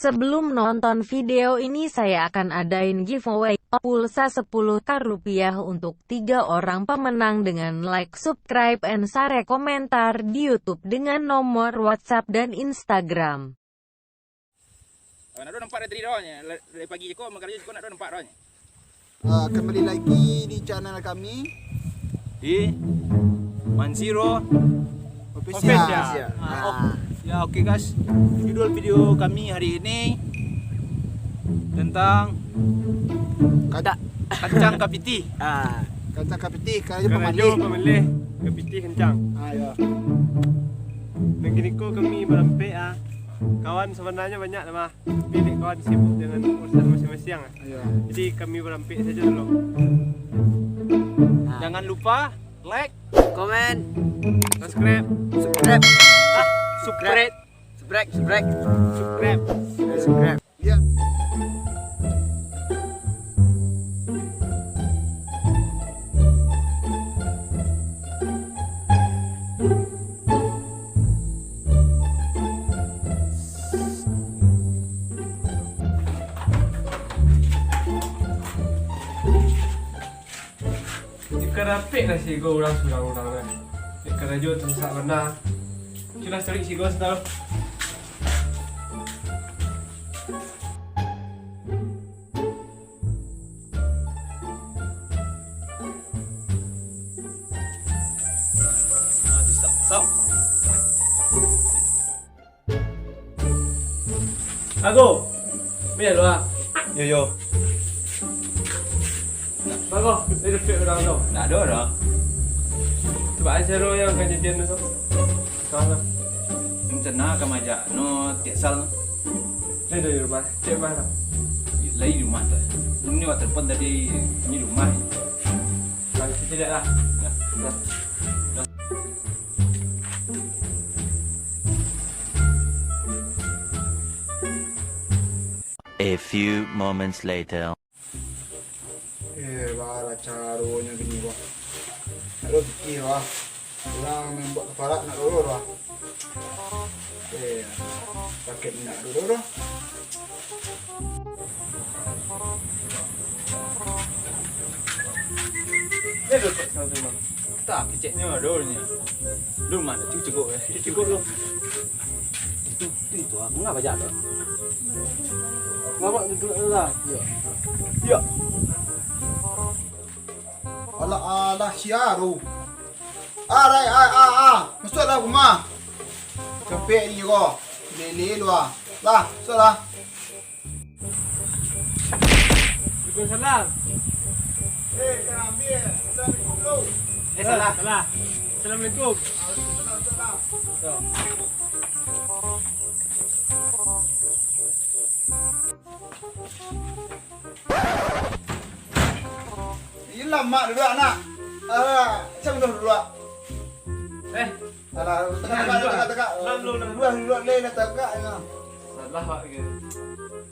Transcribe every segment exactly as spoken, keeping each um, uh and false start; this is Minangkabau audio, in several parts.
Sebelum nonton video ini, saya akan adain giveaway pulsa sepuluh K rupiah untuk tiga orang pemenang dengan like, subscribe, and share, komentar di YouTube dengan nomor WhatsApp dan Instagram. Nak nampak dari tadi dah nyo, dari pagi cako makarajo cako nak nampak dah nyo. Ah, kembali lagi di channel kami. Di Mansiro Official. Official. Ah, Ah. ok. Ya, oke, guys. Judul video kami hari ini tentang Kada. kacang kapitih. Ah, kacang kapitih, karajo Karajo pamaleh. pamaleh, kapitih kancang. Ah, ya. Dan kini ko kami barampek, ah. Kawan sabananyo banyak lah, mah. Tapi dek kawan sibuk dengan urusan masing-masing, ah. Iya. Jadi kami barampek saja dulu. Nah. Jangan lupa like, komen, subscribe. Subscribe. Ah, subscribe. Subscribe, subscribe. Subscribe. Subscribe. Iya. Jika dapek lah sigo urang surang-urang lah. Dek karajo tu sasak bana. Culah tarik sigo sataruh. Ah, tu sap, sap. Ago, biar lu ah. Yo, yo. Bago, dia dapek urang tu. Ndak ado doh. Cubo aja lo yang kan jajan tu. Salah. Rencana ka majak no tiak sal. Dia dari rumah, cek mana? Lai rumah tu. Ini awak telepon tadi, ini rumah. Nah, kita lihat lah. Ya. Ya. A few moments later. Eh, bara caronyo bini ko. Nak lo pikir, wah. Urang membuat kaparak nak dulu, wah. Eh, pakai minyak dulu, wah. Ni tu, tak tahu tu, Bang. Tak, keceknyo ado nyo. Dulu mah, tu cukup, eh. Cukup tu. Itu, itu, itu, ah. Mengapa bajak tu? Lawak duduk tu lah. Ya. Ya. Alah, alah, sia tu. Arai, ai, a, a. Masuaklah rumah. Capek ni ko. Lele lu ah. Lah, masuaklah. Waalaikumsalam. Eh, jangan ambil. Assalamualaikum, bro. Eh, salah. Salah. Assalamualaikum. Waalaikumsalam, salam. Yo. Iyolah, mak duduk, anak. Alah, macam tu duduk. Eh, Alah, tegak, tegak, tegak, tegak. Lam, lam, lam. Dua, dua, lain dah tegak, ya. Salah, Pak, ke?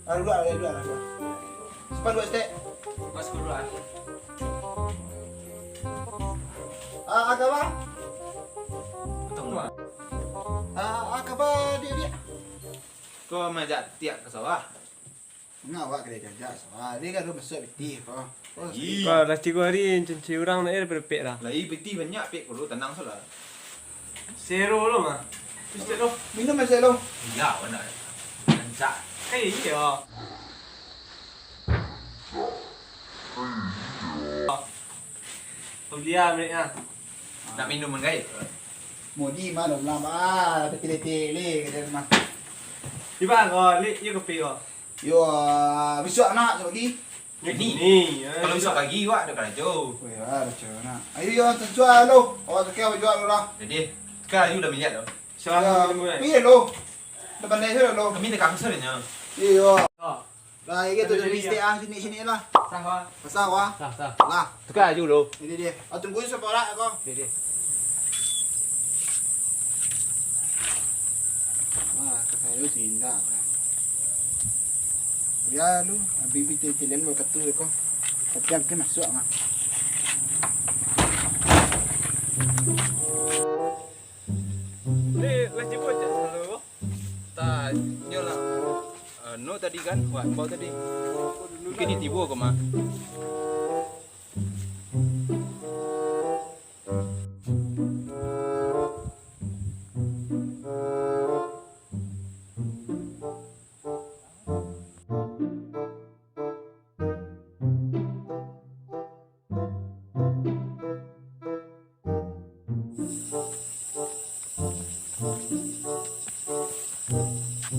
Ah, dua, dua, dua, dua. Sepan dua stek. Mas, dua, dua. Ah, ah, kaba? Betul, Pak. Ah, ah, kaba, dia, dia? Kau majak tiak ke sawah? Ngawak kena jajak sawah. Dia kan masuak pitih, kau. Kau Ih. Kau lah tigo hari cuci urang nak air berpek lah. Lah, ih, pitih banyak, pek ko lo, tanang salah. Sero lo mah. Terus cek lo. Minum aja lo. Iya, benar. Rancak. Eh, iya. Pembelian miliknya. Nak minum, Gai? Modi mah dong lah, bah, tele-tele kata mah. Di bang, oh, li, iya kopi, oh. Yo, ah, besok anak, besok pagi. Ni. Ni, ah, kalau besok pagi, wak ada karajo. Oh, ya, ada cewek nak. Ayo, yo, terjual lo. Awak tu kau jual lo lah. Jadi, sekarang you udah melihat lo. Salah. Iya lo. Dah pandai sudah lo. Kami dah kangser nya. Iya. Oh. Lah, iya tu, jadi mistik ah, sini, sini lah. Sah, wah. Sah, wah. Sah, sah. Lah. Tukar aja dulu. Ini dia. Ah, tunggu separak kau. Dia, dia. Ah, kata lu sih indak, kan. Ya lu, habis itu tilen buat ketu kau. Tapi aku masuk ah. Ni lah jemput je selalu. Tak, nyolah. Ah, No tadi kan, wak imbau tadi. Mungkin dia tibo ko, Mak.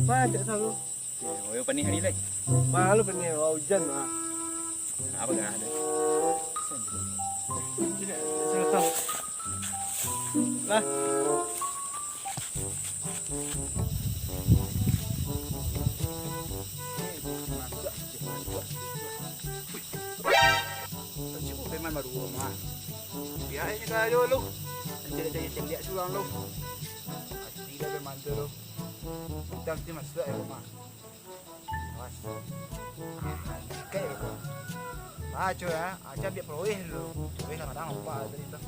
Macam salu. Oyo panih hari lai. Malu panih, wah, hujan, wah. Apa gak ada? Lah. Cukup preman baru mah. Biar aja ka lu. Cari-cari celiak surang lu. Pasti dah preman tu lu. Kita mesti masuk ya rumah. Awas. Ah, ikai aku. Baco ya, aja biar perweh dulu. Perweh lah kadang apa tadi tu.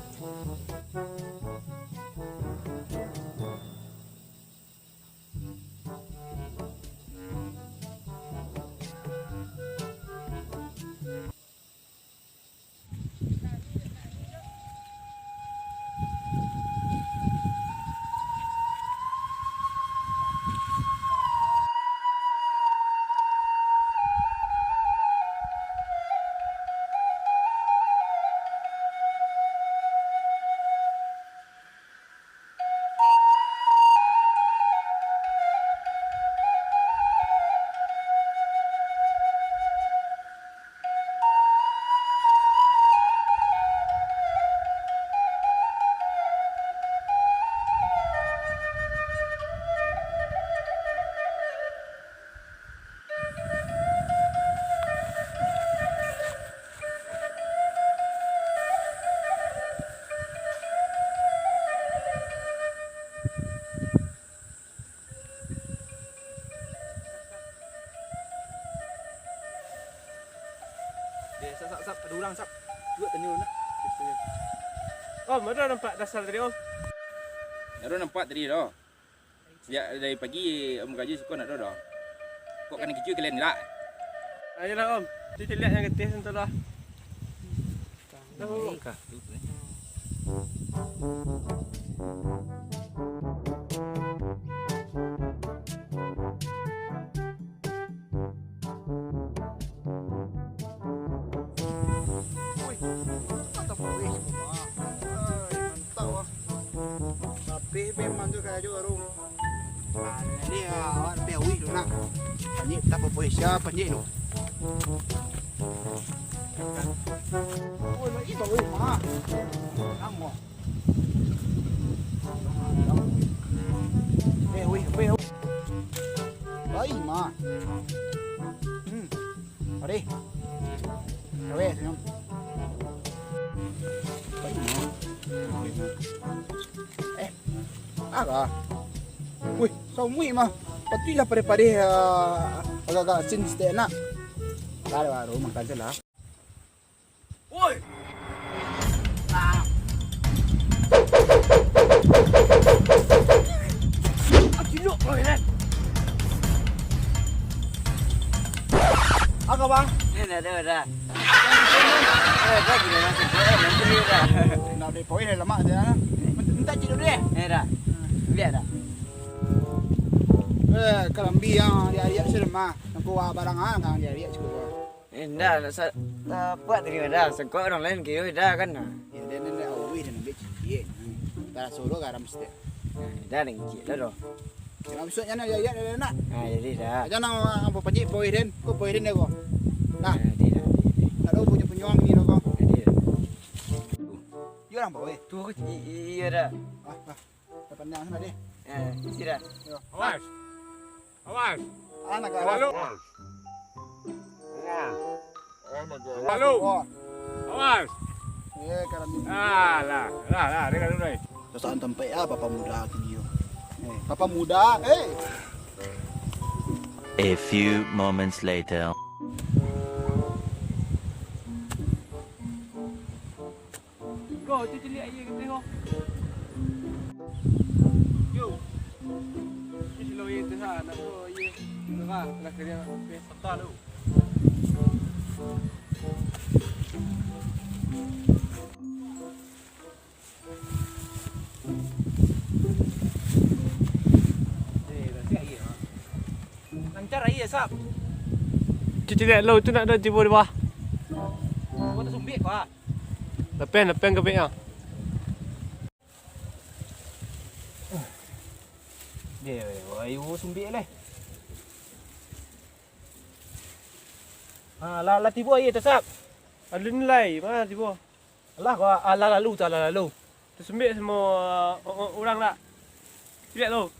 Eh, sap, sap, sap, ado urang, sap. Cubo tanyo nak. Om, ado nampak Dasal tadi, Om? Ado nampak tadi doh. Sajak dari pagi, Om kaji siko ndak ado doh. Kok kanai kicuik kalian gerak? Ayolah, Om. Tu caliak nan gateh tu lah. Dah, Om. Wih, mantap, wih. Ai, mantap, wah. Rapih memang tu kayak juaro. Ah, ni, ah, awak lebih awih tu nak. Panjik tak apa-apa, siapa panjik tu? Oh, lagi tak boleh, mah. Namo. Eh, wih, wih, wih. Baik, mah. Hmm. Mari. Weh, senyum. Baik, mah. Eh, apa? Wih, samuik, mah. Patuiklah padeh-padeh, ah, agak-agak asin sitek nak. Lah, baru makan se lah. Woi! Ah. Ah, cilok kau ni. Apa, Bang? Eh, dah, dah, dah. Eh, dah, gila masuk. Eh, dah, gila dah. Nak beli poin dah lemak je, ah. Minta, minta cik dulu, eh. Eh, dah. Biar dah. Eh, kalambi yang ariak-ariak macam lemah. Nangko wak barang, ah, kan ariak-ariak cukup, ah. Indak, sa-, tapuak tadi dah. Sangkok urang lain kiyo dah kan. Yo, den, den, den, awih, den ambiak ciek. Taraso lo garam sitek. Dah, den ciek lah doh. Yo, masuak nyo, yo, yo, yo, nak. Ah, jadi dah. Aja nang, ah, apo, panjik, poih den. Ko poih den ko. Nah. Ah, jadi dah, jadi, jadi. Nak do punyo-punyo ang ni lo ko. Jadi dah. Yo, urang poih. Tu, i-, i-, iyo dah. Ah, ah. Dah pandang sana deh. Eh, isi dah. Yo. Awas. Awas. Anak awas. Halo. Awas. Halo. Wah. Awas. Eh, karam ni. Ah, lah. Lah, lah, dengar dulu, eh. Perasaan tampek ah, papa muda kini yo. Eh, papa muda, eh. A few moments later. Go, tu ciliak aia ka tengok. Yo. Ni silo aia tu ha, nak go aia. Lancar aia, Sap. Tu ciliak lo tu nak ado tibo di bawah. Kau tasumbiak kau, ah. Lepen, lepen kepiknyo. Deh, ayo sumbiak leh. Ha, lah, lah tibo aia tu, Sap. Alun lai, ma tibo. Alah, kau alah lalu tu, alah lalu. Tasumbiak samo, uh, uh, urang dak? Ciliak lo.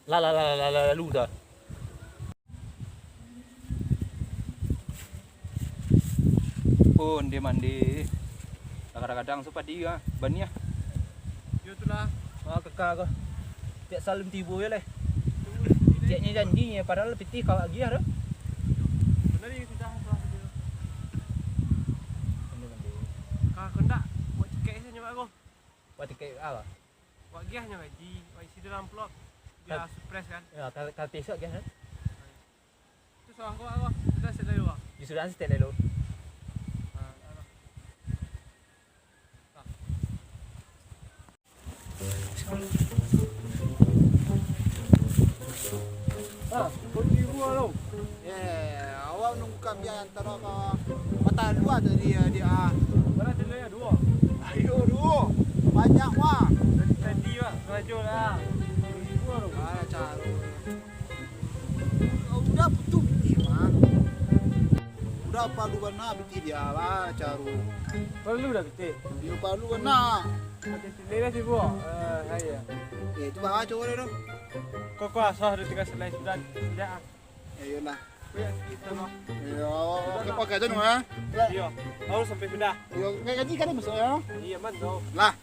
Lah, lah, lah, lah, lah, lalu tu. Pun dia mandi. Kadang-kadang so padi ah, baniah. Yo tu lah. Ah, kaka ko. Tiap salim tibo yo leh. Tiapnyo janji nyo, padahal pitih kawak agiah tu. Bener ni sudah, sudah, sudah. Mandi, mandi. Ka kendak buat cekek sajo, Mak, ko. Buat cekek apa? Wak giah nyo gaji, wak isi dalam amplop, biar surprise kan. Ya, kal-, kalau besok giah kan? Itu sawah ko, ko. Sudah set lalu, Bang. Ya sudah, set lalu. Nah, dah, dah. Dah. Ah, kau tibo lo. Eh, awak nunggu kambiang antaro ka Batalua tadi, ya, dia, ah. Bara tadi, ya, duo? Ayo, duo. Banyak, wah. Tadi, tadi, wah, karajo lah. Tibo lo. Ah, caro. Udah putuih pitih, mah. Udah palu bana pitih dia, lah, caro. Palu dah pitih? Iyo, palu bana. Oke, sini lah tibo. Eh, hai, ya. Eh, tu bawa cowok dia tu. Kok, kok asal dia tinggal selai sudah, sudah, ah. Ayolah. Kuyak sikit, sama. Iyo, oke, oke, aja, no, ya. Iyo, harus sampai sudah. Iyo, kayak gaji kan masuk, ya? Iya, mantap. Lah.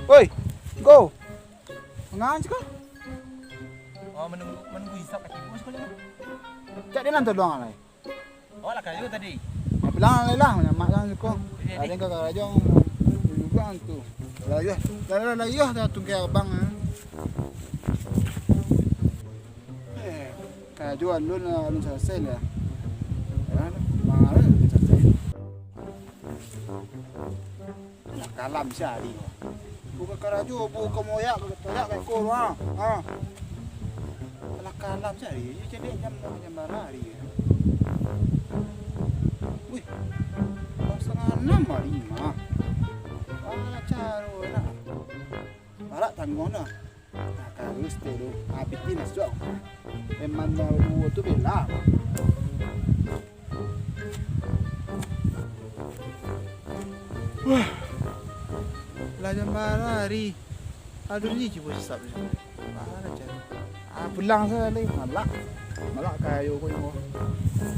Oi, go. Mangan siko? Oh, menunggu, menunggu hisap kaki bos ko lah. Cak dia nan tolong alai. Oh, lah karajo tadi. Bilang alai lah, mak jangan siko. Jadi, jadi. Ada yang kau karajo juga tu. Lah, iya. Lah, lah, lah, iya, dah tungkai abang, eh. Eh, karajo alun, alun selesai lah. Ya, bang, alun selesai. Alah kalam sahari. Buka karajo, buka moyak, toyak ka iko, ha. Ha. Alah kalam sahari, jadi jam, jam bara hari. Wih, jam satangah anam hari mah. Ah, caro nak. Barak tangguang dah. Nah, kalau tu, ah, pitih masuak. Memang duo tu bela. Wah. Lah jam bara hari. Aduh, ni cubo sisap ni. Bara caro. Ah, pulang sajo lai. Malak. Malak kayo ko nyo.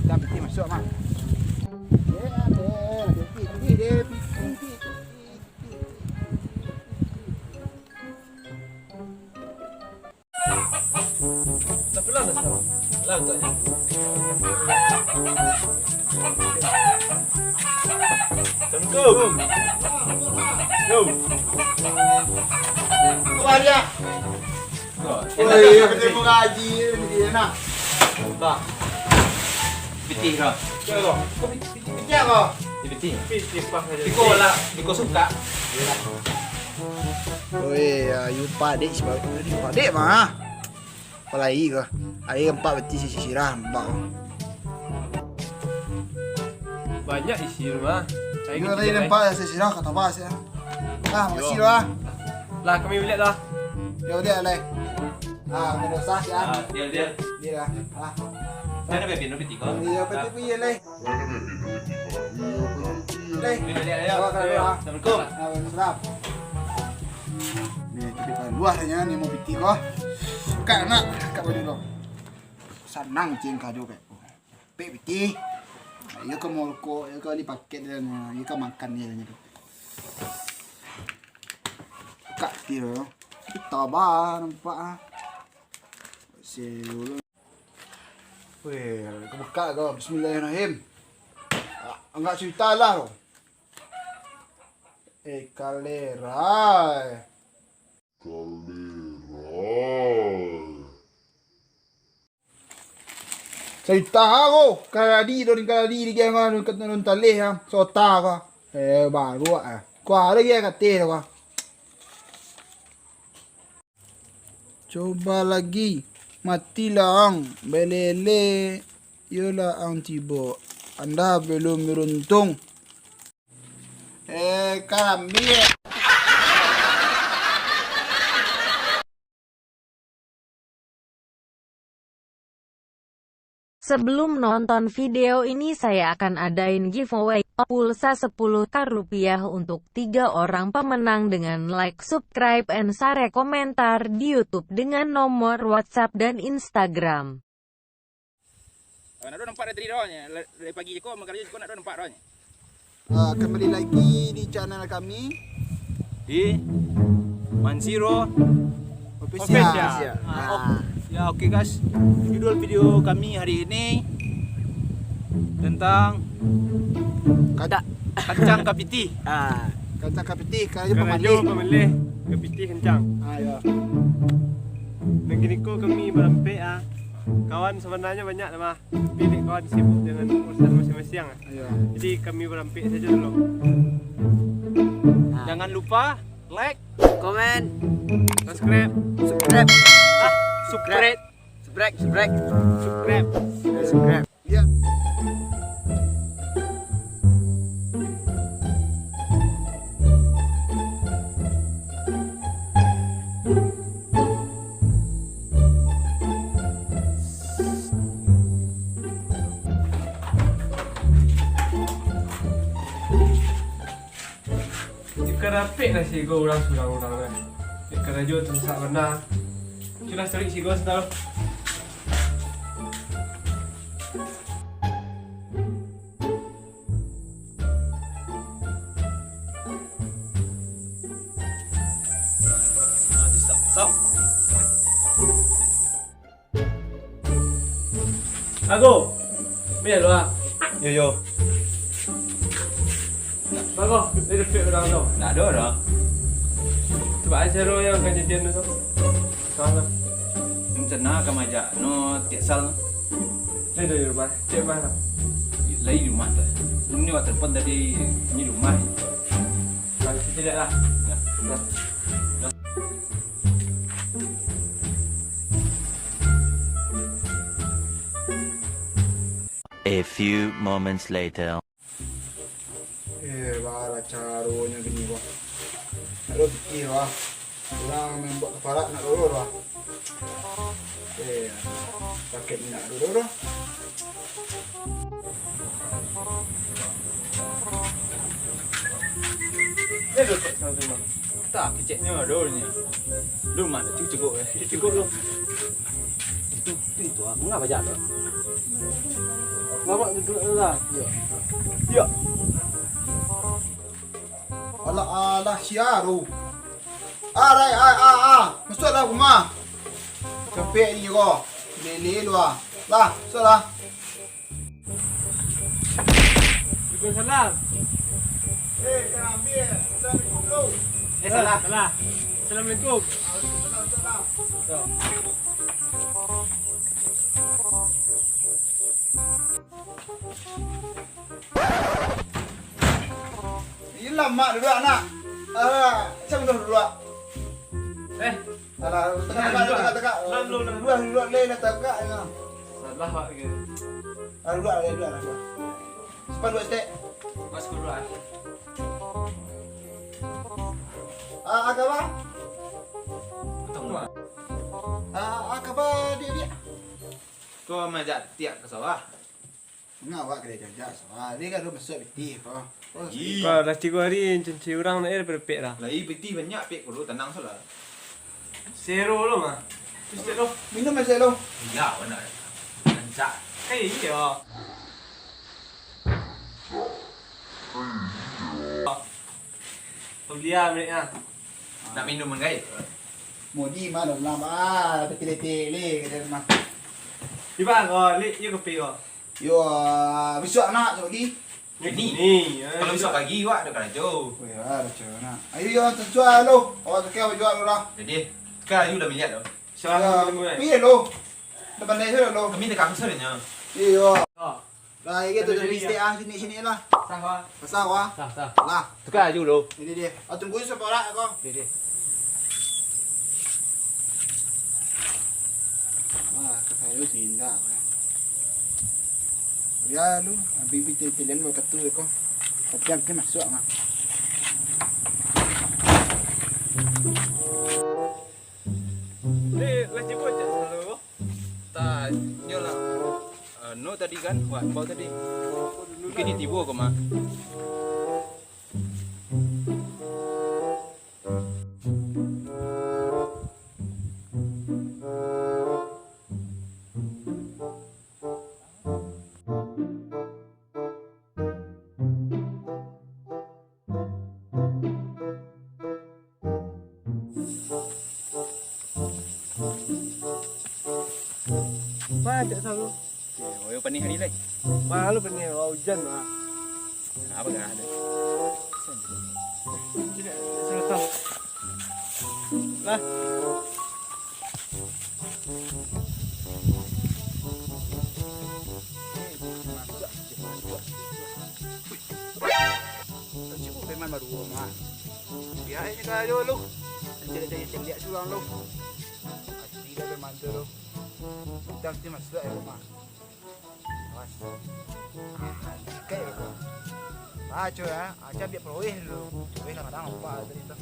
Dah pitih masuak, Mak. Deh, deh, deh, pitih, deh, pitih, pitih, pitih. Lah pulang dah sekarang. Lah, agaknyo. Assalamualaikum. Yo. Kemari ya. Oh, iya, kita mau ngaji, dia nak. Bah. Pitih kau. Kau pitih apa? Pitih. Pitih pah aja. Biko lah, biko suka. Oi, ayu padek sebab tadi padek mah. Apalagi kau. Air empat beti sisi sirah, bang. Banyak isi rumah. Saya ni tadi nampak sisi sirah kata bas ya. Ah, makasih lah. Lah, kami balik lah. Ya udah, Alai. Ah, kami dosa ya. Ah, dia, dia. Dia lah. Ah. Saya ada bebek, bebek tiga. Iya, bebek, iya, Alai. Leh. Assalamualaikum. Waalaikumsalam. Ni, tapi kalau luar saja ni mau pitih kau. Kak nak, kak baju dong. Sanang cing kau juga. Pek pitih. Iya ke molko, iya ke ni paket dia ni, iya ke makan dia ni. Kak kira. Kita bah nampak ah. Si Weh, ka buka ko. Bismillahirrahmanirrahim. Ah, angkak carito lah. Eh, kalera. Salita ko, kaladi, don kaladi di gang ko, don, don taleh, ha, sota ko. Eh, baru, ah. Ko ado lagi ka ateh ko. Coba lagi, matilah ang, belele, yolah ang tibo, anda belum beruntung. Eh, karambia. Sebelum nonton video ini, saya akan adain giveaway pulsa sepuluh K rupiah untuk tiga orang pemenang dengan like, subscribe, and share komentar di YouTube dengan nomor WhatsApp dan Instagram. Ah, nak nampak dari tadi dah, dari pagi je ko, makan je ko, nak nampak dah. Ah, kembali lagi di channel kami. Di Mansiro Official. Official. Ah, oh. Ah. Ya, oke, guys. Judul video kami hari ini tentang kancang kapitih. Ah, kancang kapitih, karajo pamaleh. Karajo pamaleh, kapitih kancang. Ah, ya. Nan kini ko kami barampek, ah. Kawan sabananyo banyak lah, mah. Tapi dek kawan sibuk dengan urusan masing-masing, ah. Iya. Jadi, kami barampek sajo dulu. Nah. Jangan lupa like, komen, subscribe. Subscribe. Ah, subscribe. Subscribe, subscribe. Subscribe. Ya, subscribe. Ya. Dek karapek lah sigo urang surang-urang kan. Dek karajo tu sasak bana. Culah tarik sigo santalo. Ago, biar lu ah. Yo, yo. Bago, dia dapik urang tu. Nak ada dah. Cuba aja lo yang kejadian tu. Salah. Rencana ka majak no tiak sal. Dia dari rumah. Cek mana? Lai rumah tu. Ini wak telepon tadi, ini rumah. Nah, kita lihat lah. Ya. Nah. A few moments later. Eh, bara caronyo kini, bah. Aduh, pikir, bah. Urang membuat kaparak nak dulu, bah. Eh, pakai minyak dulu, bah. Ni dulu, Pak, sama tu, Bang. Tak, keceknyo ado nyo. Lu mano tu cegok, eh? Cegok lu. Itu, itu, itu, ah, bunga baja tu. Bawa duduk dulu lah. Iya. Iya. Alah, alah, sia tu. Arai, ai, ai, ai. Masuaklah rumah. Capek ni ko. Lele lu ah. Lah, masuaklah. Waalaikumsalam. Eh, kami, eh. Assalamualaikum, bro. Eh, salah. Salah. Assalamualaikum. Waalaikumsalam. Yo. Ilah mak duduk anak. Ah, macam tu duduk. Eh, Alah, tegak, tegak, tegak, tegak. Lalu, lalu. Dua, dua, leh, dah tegak, ya. Salah, Pak, ke? Ah, dua, leh, dua, dua. Sepan dua stek. Pas kedua. Ah, agak, Bang? Betul, Pak. Ah, agak, Bang, dia, dia. Kau majak tiak ka sawah? Manga awak kadai jajak, sawah. Dia kan masuak pitih ko. Oh, ih. Kau lah tigo hari cuci urang nak, eh, berpek dah. Lah, ih, pitih banyak, pek ko lu, tanang salah. Zero lo mah. Terus tu. Minum aja lo. Iya, benar. Rancak. Eh, iya. Pembelian mereka. Nak minum, Gai? Modi mah dalam, ah, tapi letih leh, kata mah. Iba ko, Lik, iyo kopi ko. Yo, ah, bisuak nak, sabagi. Ni, ni, kalau besok pagi, wak ada karajo. Oh, ya, karajo nak. Ayo, yo, tujuan lo. Awak tukar baju lo lah. Jadi, tukar baju dah miliak lo. Salam, ya, tunggu, eh. Pilih lo. Dah pandai sudah lo. Kami dah kamsel nya. Iyo. Oh. Lah, iya tu, jadi, jadi, mistik, ah, sini, sini lah. Sah, wak. Sah, wak. Sah, sah. Lah. Tukar baju lo. Ini dia. Ah, tunggu separak kau. Dia, dia. Wah, kata lu sih indak, kan. Ya lu, abis itu kalian mau ketu kau. Tapi aku masuk, ah. Ni, lah jemput je selalu. Tanyolah. Anu tadi kan, wak, bau tadi. Mungkin dia tibo ko, Mak. Ma, cak saru. Oyo panih hari lai. Ma, lu panih, wah, ujan, ma. Apa gak ada? Tidak, tidak tahu. Lah. Cik, preman baru mah. Biar aja kau lu. Celiak-celiak surang lu. Ati dah preman tu lu. Utang tu masuk ya rumah. Awas. Kayak gitu. Ah, cuy, ah. Aja biar perweh dulu. Perweh lah kadang lupa tadi tu.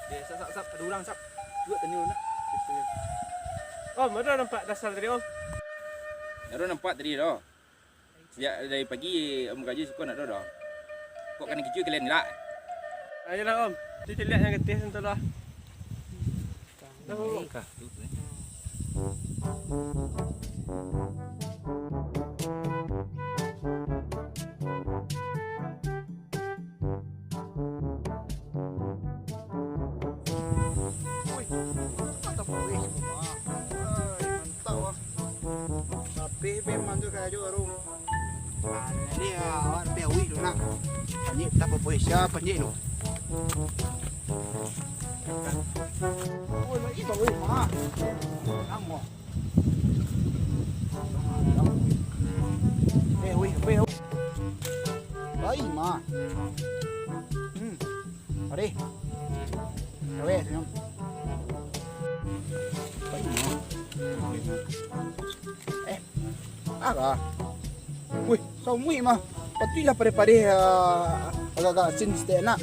Deh, sap, sap, sap. Ada urang, sap. Cubo tanyo nak. Om, ado nampak Dasal tadi, Om? Ado nampak tadi doh. Sajak dari pagi, Om kaji suko nak doh. Kok kanai kicuik kalian lah? Ayolah, Om. Tu caliak nan kateh tu lah. Dah, Om. Wih, mantap, wih. Ai, mantap, wah. Tapi memang tu kayak juga, Rum. Ah, jadi, ah, awak lebih awih dulu nak. Panjik tak apa-apa, siapa panjik tu? Oh, lagi bagus, mah. Nang, wah. Eh, weh, weh, weh. Pai, ma. Hmm. Pai. Weh, senyum. Pai, ma. Eh, apa? Weh, samuik, ma. Patuiklah padeh-padeh, ah, agak-agak asin saketek nak.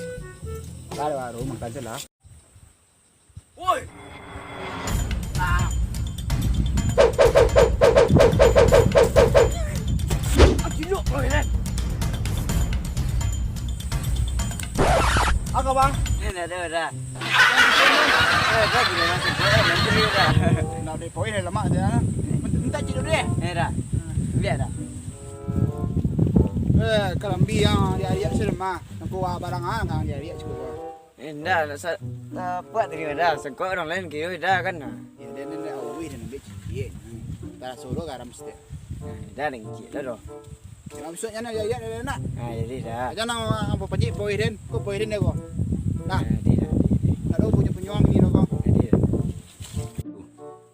Lah, baru makan se lah. Woi! Ah. Ah, cilok kau, Ren. Apa, Bang? Eh, dah, dah, dah. Eh, dah, gila, masuk. Eh, nanti dia dah. Nak beli poin dah lemak je, ah. Minta cilok dia. Eh, dah. Biar dah. Eh, kalambi yang diariak sudah mah. Nampak barang ah, kan diariak cukup, ah. Indak, nak sa-, tapuak tadi dah. Sangkok urang lain kiyo dah kan. Yo, den, den, den, awih, den ambiak ciek. Taraso lo garam saketek. Nah, dah, den ciek dah doh. Kena bisuak nyo, nak, yo, yo, yo, nak. Ah, jadi dah. Aja nang, ah, apa paji, poih den. Ko poih den deh ko. Nah. Ah, jadi dah. Bang, gini dong, Bang.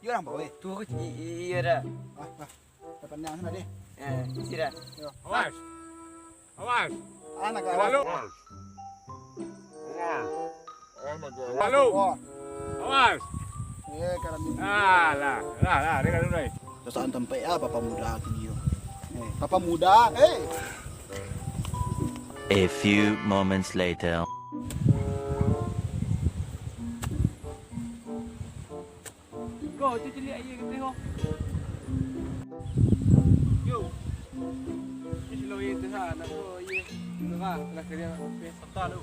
Iyo, Bang, weh. Tu aku, i-, i-, iyo dah. Ah, ah. Dapat nang sana deh. Eh, isi dah. Yo. Awas. Awas. Anak awas. Lalu. Awas. Lalu. Wah. Awas. Eh, karam ini. Ah, lah, lah, lah, dengar dulu, eh. Perasaan tempat apa, Papa Muda kini yo? Eh, Papa Muda, eh. A few moments later. Go, tu ciliak aia ka tengok. Yo. Ni silo aia tu ha, nak go aia. Tengah, tengah kering nak sampai. Patah tu.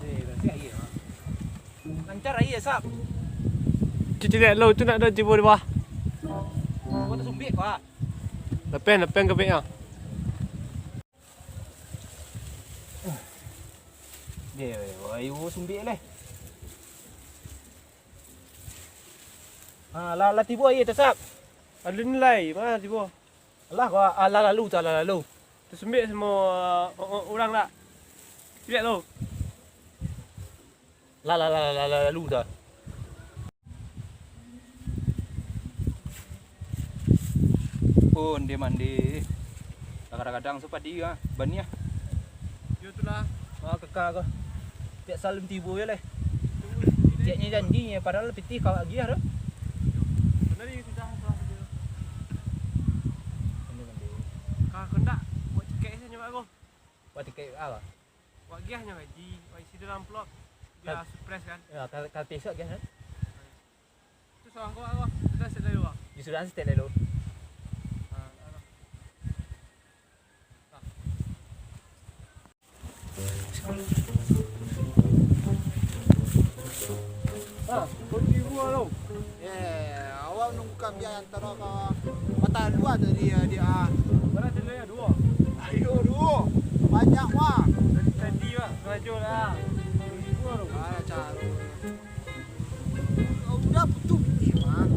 Eh, dah siap aia, ha. Lancar aia, Sap. Ciliak lo tu nak dah tibo di bawah. Kau tak sumbik kau, ha? Lepen, lepen kepiknyo. Deh, ayo sumbik leh. Ha, lah, lah tibo aia tu, Sap. Alun lai, ma tibo? Alah, kau, alah lalu tu, alah lalu. Tasambik samo, uh, o-, o-, urang dak? Ciliak tu. Lah, lah, lah, lah, lah, lalu tu. Oh, onde mande. Kadang-kadang su padi ah, baniah. Yo tu lah. Ah, kaka ko. Tiap salim tibo yo leh. Tiapnyo janji, padahal pitih kawak agiah tu. Bener ni sudah, sudah, sudah. Ini mandi. Ka kendak buat tikek sajo, Mak, ko. Buat tikek apa? Buat agiahnyo gaji, buat isi dalam amplop. Biar surprise kan. Ya, kal-, kalau besok agiah kan? Tu surang ko, Mak, ko. Sudah set lalu, Mak. Ya, sudah set lalu. Ha, dah, dah. Ah, kunci rumah tu. Eh, awak nunggu kami yang antara ka Kota Luar tadi ya, dia. Mana tadi ya, dua? Ayo, dua. Banyak, wah. Tadi, tadi, Pak, sengaja lah. Kunci rumah tu. Mana cara? Udah butuh pitih, mah.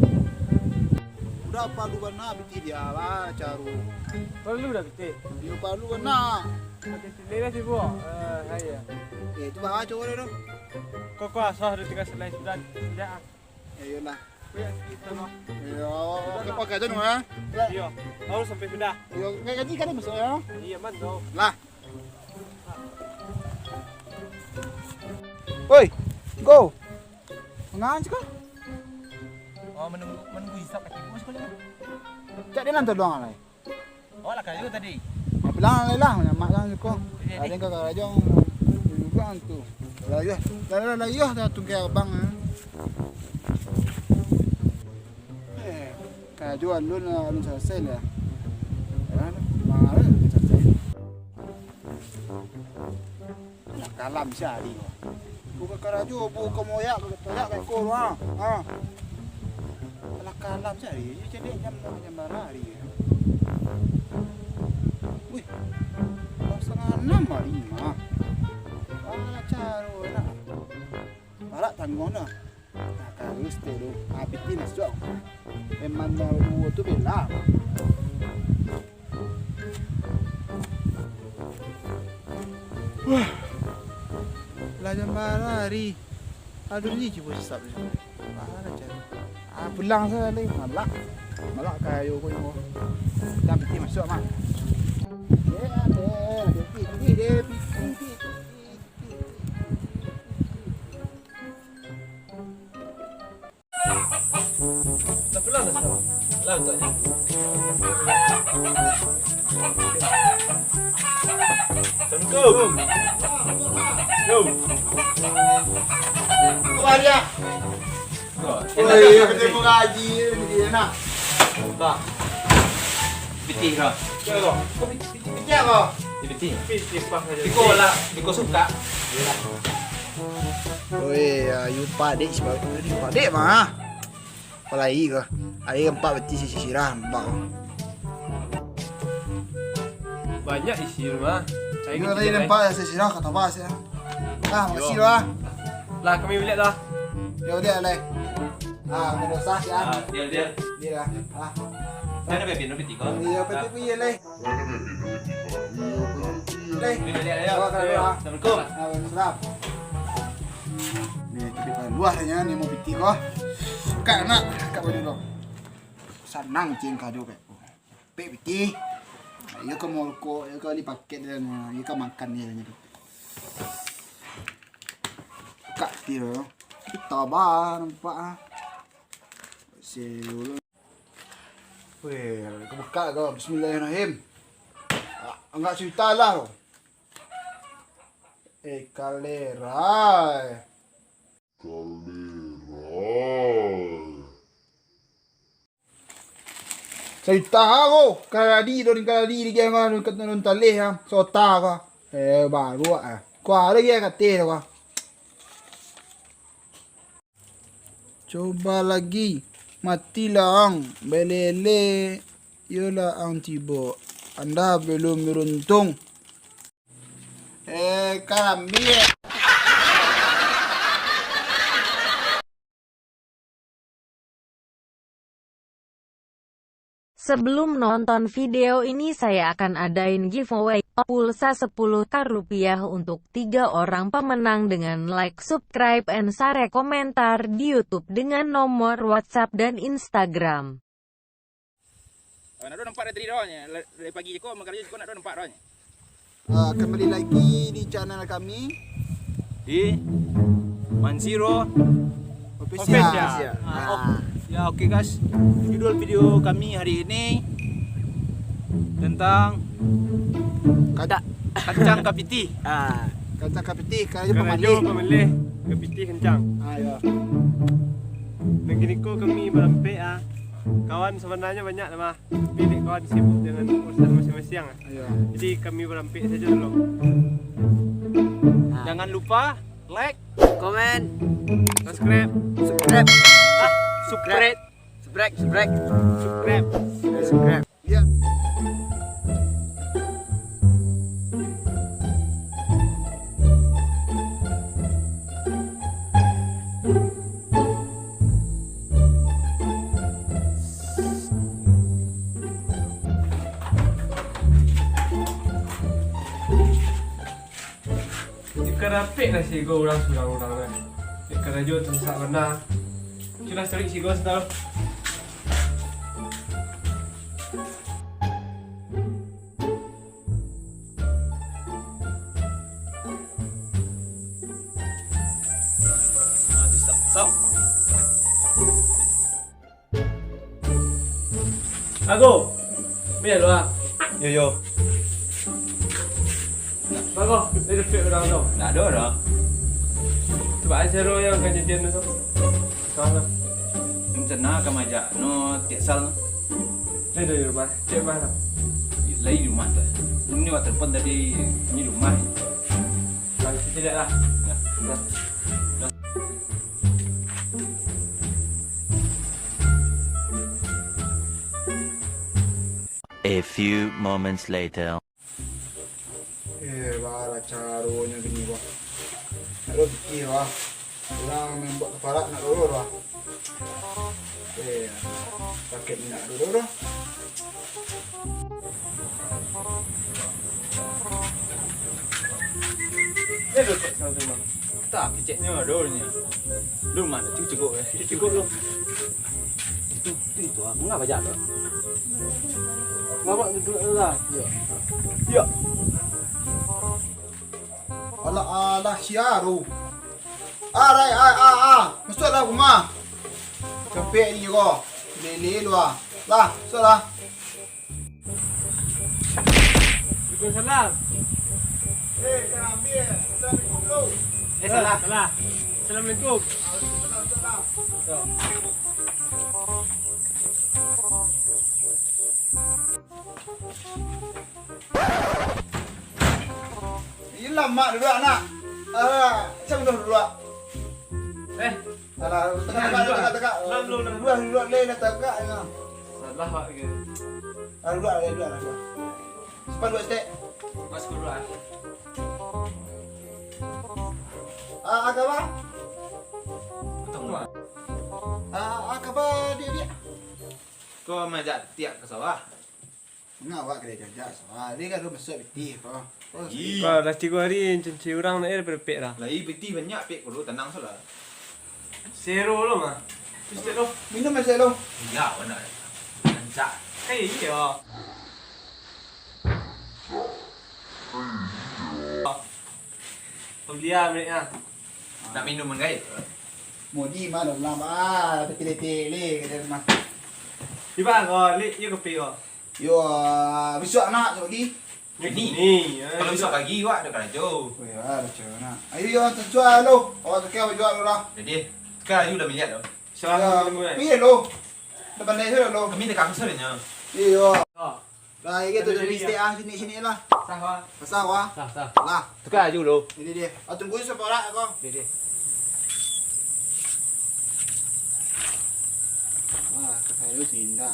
Udah palu bana pitih dia lah, caru. Palu dah pitih? Iyo, palu bana. Macam sini lah sibuk. Eh, hai ya. Eh, tu bah, coba deh, dong. Kau, kau asal ada tiga selai sudah. Sudah, ah. Eh, iyolah. Kau yang sikit sana. Iyo, oke, pakai aja, dong, ya. Iyo, harus sampai sudah. Iyo, kayak gaji kan masuk, ya? Iya, mantap. Lah. Oi, go. Mangan siko? Oh, menunggu, menunggu Isak ka tibo siko. Cak dia nanti doang lai. Oh, lah kayu tadi. Bilang lai lah, nyamak lah siko. Iya, ada yang kakak raja. Juga tu. Lah, iya. Lah, lah, lah, iya, dah tunggu abang, eh. Eh, karajo alun, alun salasai lah. Kan? Mangaruah alun salasai. Alah kalam sahari ko. Buka karajo, buka moyak, toyak ka iko tu, ha. Ha. Alah kalam sahari, caliak jam, jam bara hari. Wih, jam satangah anam hari mah. Alah caro nak. Parak tangguang dah. Nah, kalau stek tu, ah, pitih masuak. Memang duo tu bela. Wah. Lah jam bara hari. Aduh, ni cubo sisap ni. Mana cari? Ah, pulang saja ni. Malak. Malak kayo ko ni. Dah pitih masuak, Mak. Deh, deh, deh, pitih, deh, pitih, pitih. Assalamualaikum. Yo. Kemari ya. Oh, iya, ketemu ngaji dia nak. Bah. Pitih kau. Kau pitih, pitih, pitih apa? Pitih. Pitih pas saja. Biko lah, biko suka. Oi, ayu padek sebab tadi padek mah. Apalagi kau. Ayo empat beti sisirah, empat. Banyak isi rumah. Saya tadi nampak sisirah kata apa sih? Ah, makasih lah. Lah, kami balik lah. Ya udah, Alek. Ah, kau dosa ya. Ah, dia, dia. Dia lah. Ah. Mana bebin, bebin tiga? Iyo, bebin tiga, Leh. Leh. Assalamualaikum. Waalaikumsalam. Ni, tapi paling luahnyo ni mau pitih ko. Kak nak, kak baju dong. Sanang cing kado pek. Pek pitih. Iyo ka molko, iyo ka bali paket dan iyo ka makan iyo nyo tu. Kak tiro. Kita ba nampak ah. Seulah. Weh, kabuka ko. Bismillahirrahmanirrahim. Ah, angak carito lah. Eh, kalera. Kalera. Carito ko, kaladi do, kaladi di gang ko, dekat taleh ah. Sota ko. Eh, baru ah. Ko ado lagi kateh ko. Coba lagi. Matilah ang, belele. Yolah ang tibo. Anda belum beruntung. Eh, karambia. Sebelum nonton video ini, saya akan adain giveaway pulsa sepuluh K rupiah untuk tiga orang pemenang dengan like, subscribe, and share komentar di YouTube dengan nomor WhatsApp dan Instagram. Ah, nak nampak dari tadi dah, dari pagi je ko, makarajo je ko nak nampak dah. Ah, kembali lagi di channel kami. Di Mansiro Official. Official. Ah, Ah. ok-, ya, oke, guys. Judul video kami hari ini tentang Kada. kancang kapitih. Ah, kancang kapitih, karajo Karajo pamaleh. pamaleh, kapitih kancang. Ah, ya. Nan kini ko kami barampek, ah. Kawan sabananyo banyak lah, mah. Tapi dek kawan sibuk dengan urusan masing-masing, ah. Iyo. Jadi, kami barampek sajo dulu. Ah. Jangan lupa like, komen, subscribe. Subscribe. Ah, subscribe. Subscribe, subscribe. Subscribe. Eh, subscribe. Ya. Dikarampek lah sigo urang surang-urang lah. Dek karajo tu sasak bana. Sudah tarik sigo satu. Ah, tu sap, sap. Ago, biar lu ah. Yo, yo. Bago, dia depek orang tu. Nak ada dah. Cuba aja lo yang kejadian tu. Salah. Rencana ka majak no tiak sal. Dia dari rumah, cek mana? Lai rumah tu. Ini wak telepon tadi, ini rumah. Kalau kita tidak lah. Ya. Ya. A few moments later. Eh, bara caronyo kini, bah. Aduh, pikir, bah. Urang membuat kepala nak dulu, bah. Eh, pakai minyak dulu, bah. Eh, dompet sama-sama. Tak, keceknya ada ni. Lu mana tu cukup, eh? Cukup tu. Itu, itu, itu, ah. Mengapa jalan? Ngapa duduk lah? Ya. Ya. Alah, alah, sia tu. Ah, rai, ah, ah, ah. Masuklah rumah. Capek ni ko. Lele lu ah. Lah, masuklah. Waalaikumsalam. Eh, salam, eh. Assalamualaikum. Eh, salah. Salah. Assalamualaikum. Waalaikumsalam. Iyolah, mak duduk, anak. Ah, macam tu duduk. Eh. Alah, tegak, tegak, tegak, tegak. Belum, belum, belum. Duduk, duduk, leh, dah tegak, ya. Salah, Pak, ke? Ah, duduk, duduk, duduk. Simpan dua stek. Mas, duduk, ah. Ah, ah, kaba? Betul, Pak. Ah, ah, kaba, dia, dia. Ko maajak tiak ka sawah. Manga awak kadai jajak sawah? Dia kan masuak pitih ko. Oh, Ih. Kau lah tigo hari cuci urang nak air berpek lah. Lai pitih banyak pek ko, tanang salah. Sero lo mah. Pistek lo. Minum aja lo. Iya, benar. Rancak. Eh, iya. Pembelian miliknya. Nak minum kan? Modi mah dalam ah, tapi letik le kata mah. Iba ko, li, iyo kopi ko. Yo, ah, bisuak nak pagi. Ni. Ni, eh, Kalau bisuak pagi wak ada karajo. Oh ya, ada cewek nak. Ayo yo, tujuan lo. Awak tu kau jual lo lah. Jadi, sekarang aja udah miliar lo. Salah Ya, minum kan? Piye lo? Dah pandai sudah lo. Kami dah kangser nya. Iyo. Oh. Lah, iya tu Ada jadi jadi, mistik ya. Ah, sini sini lah. Sah, Wak. Pasal wah. Sah, sah. Lah. Tukar aja dulu. Ini dia. Ah, tunggu separak ko. Dia, dia. Wah, kakak lu sindak.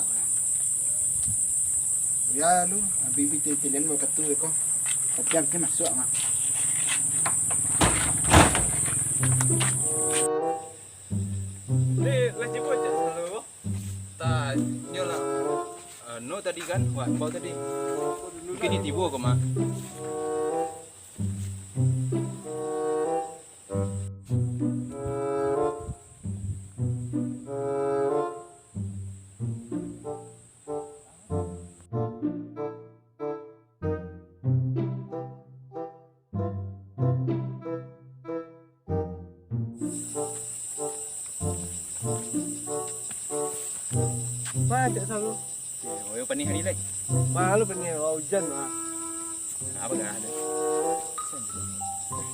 Ya lu, habis titilan buat ketu ko. Tapi aku masuk mah. Ni lah jemput cak selalu. Tak, nyo lah. Anu tadi kan, wah, bau tadi. Mungkin ni tibo ko mah. Macam selalu. Eh, oyo panih hari lai. Malu panih, wah, hujan, wah. Apa gak ada?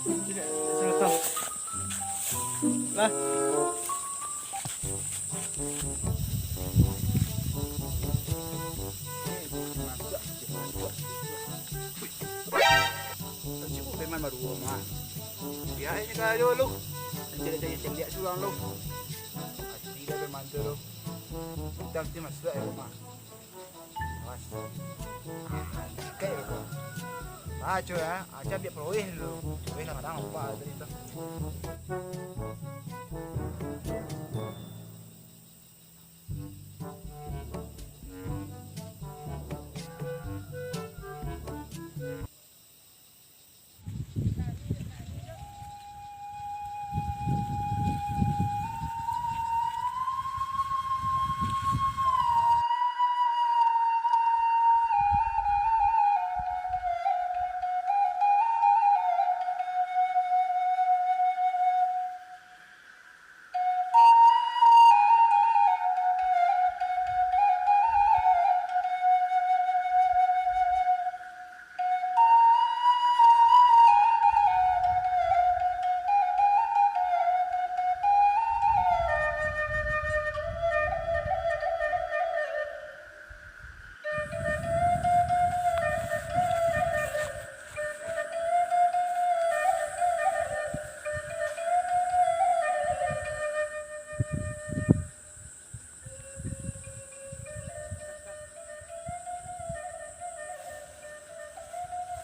Tidak, tidak salah. Lah. Sibuk preman baru mah. Dia ini kayo lu. Cari-cari celiak surang lu. Asli dah preman tu lu. Utang tu masuk ya rumah. Awas. Kayak gitu. Baco ya, aja biar perweh dulu. Perweh kadang-kadang lupa tadi tu.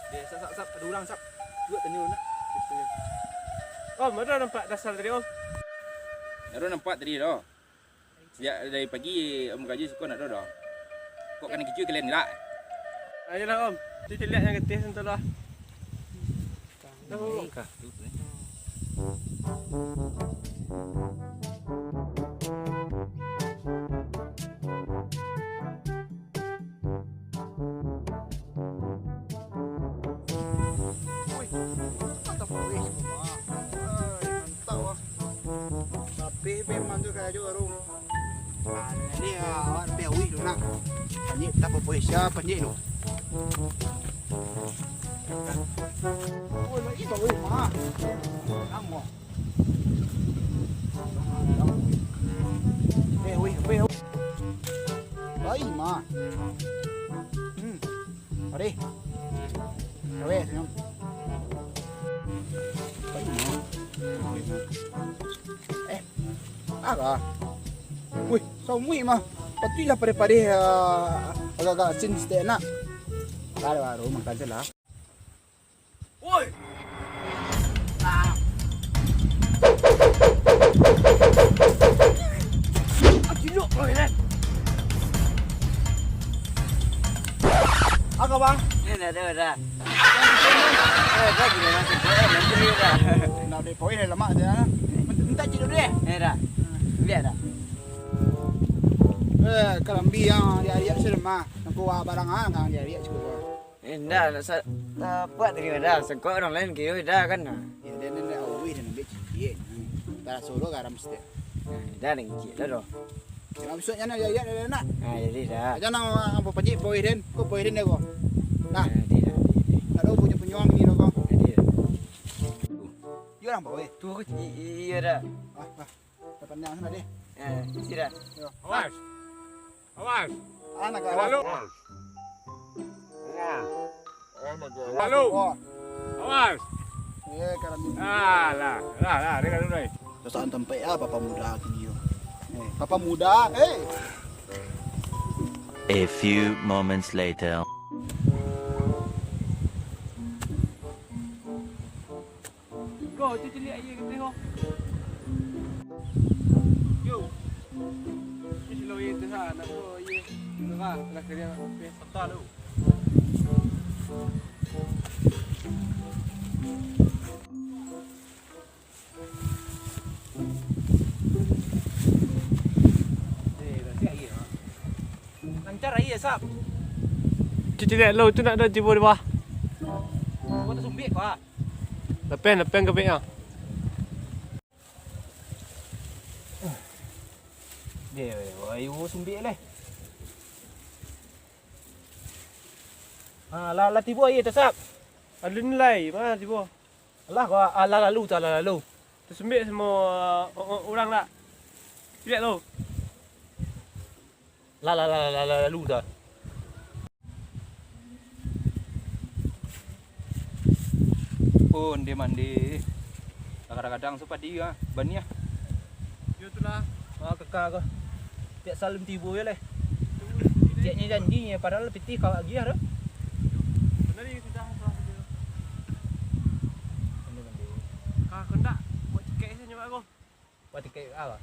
Deh, sap, sap, sap, ada urang, sap. Cubo tanyo nak. Om, ado nampak Dasal tadi, Om? Ado nampak tadi doh. Sajak dari pagi, Om karajo siko ndak ado doh. Kok kanai kicuah kalian gerak? Ayolah, Om. Tu caliak nan gateh tu lah. Tahu. Kah, tu, tu, eh. Wih, mantap, wih. Wah, mantap, wah. Tapi memang tu karajo baru. Ah, ni, ah, awak lebih awih tu nak. Panjik tak apa-apa, siapa panjik tu? Oh, lagi tak boleh, mah. Lama. Eh, wih, wih. Baik, mah. Hmm. Mari. Weh, senyum. Baik, mah. Eh, apa? Wih, samuik, mah. Patuiklah padeh-padeh, ah, agak-agak asin sitek nak. Kalau baru makan tu lah. Woi! Ah! Ah, cilok kau ni, eh! Ada, ada. Eh, ada gila masuk. Eh, nanti dia dah. Nak beli poin dah lemak dia. Minta cik dulu deh. Eh, dah. Biar dah. Eh, kalambi yang diariak sudah mah. Nak kuah barang ah, kan diariak cukup. Eh, ndak, nak sa-, tak buat tadi dah. Sengkok orang lain kira dah kan. Ya, dia ni nak awih dan ambil cik. Tak suruh garam sikit. Nah, dah, dah ngicik dah doh. Jangan besok jangan ya, ya, ya, nak. Ah, jadi dah. Aja nang apa panji boy den, ko boy den ko. Nah. Ah, jadi dah, jadi. Nak tahu punya penyuang ni ko. Jadi dah. Yo orang boy. Tu aku i-, i-, iya dah. Ah, ah. Dapat nang sana deh. Eh, isi dah. Yo. Awas. Awas. Anak Awas. Awas. Halo. Halo. Awas. Eh, karam ini. Ah, lah, lah, lah, dengar dulu, eh. Perasaan tempat apa pemuda kini yo? Eh, apa muda? Eh. A few moments later. Go, tu ciliak aia ka teh, go. Yo. Ni silo aia tu ha, nak go aia. Tu ha, nak kena apa? Sata lu. Eh, dah siap aia, ha. Lancar aia, Sap. Tu ciliak lo tu nak dah tibo di bawah. Gua tak sumbik, Pak. Lepen, lepen ka bek ah. Deh, wai, wo sumbik leh. Ha, lah, lah tibo aia tasap. Alun lai, ma tibo? Alah, ko, alah lalu tu, alah lalu. Tasumbik samo, uh, uh, urang dak? Liek tu. Lah, lah, lah, lah, lah, lalu dah. Oh, onde mande. Kadang-kadang so padi ah, baniah. Yo tu lah. Ah, kaka ko. Tiap salim tibo yo leh. Tiap nyo janji nyo, padahal pitih kawak giah tu. Bener ni sudah, sudah, sudah. Onde mande. Ka kendak buat tiket sajo, Pak, ko. Buat tiket apa?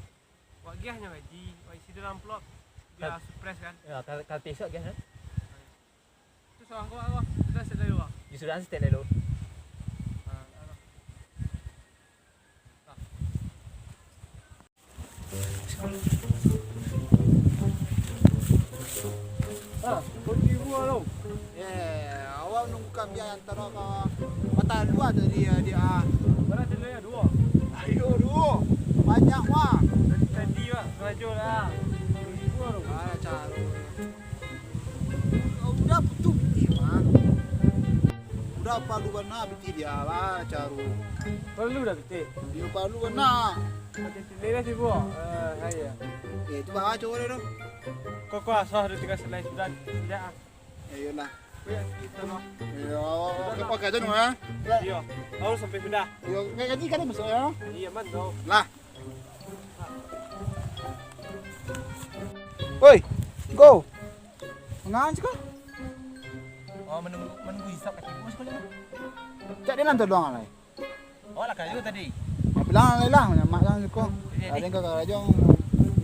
Wak giah nyo gaji, wak isi dalam amplop. Biar surprise kan. Ya, kal-, kalau besok giah, kan? Tu salah ko, ko. Sudah set lalu, Bang. Ya, sudah set lalu. Ha, ha. Ha, kunci gua tu. Eh, awak nunggu kambing antara ka mata dua tadi ya, dia. Berapa tadi ya? Dua. Ayo, dua. Banyak, wah. Tadi, tadi, wah. Sengaja lah. Kunci gua tu. Ah, caro. Udah putuh pitih, mah. Udah palu bana pitih dia lah, caro. Palu dah pitih? Dia palu bana. Ada sini lah sibuk. Eh, hai ya. Eh, tu bah, coba deh tu. Kok, kok asal ada tiga selai sudah. Sudah ah. Eh, iyolah. Iya, kita mah. Iya, oke, oke aja dong, ya. Iya. Harus sampai sudah. Iya, kayak gaji kan masuk ya. Iya, man, tau. Lah. Oi, go. Mangan siko? Oh, menunggu, menunggu hisap kaki bos kali. Cak dia nanti doang lai. Oh, lah kayu tadi. Bilang lai lah, nyamak kan siko. Iya, ada yang kakak raja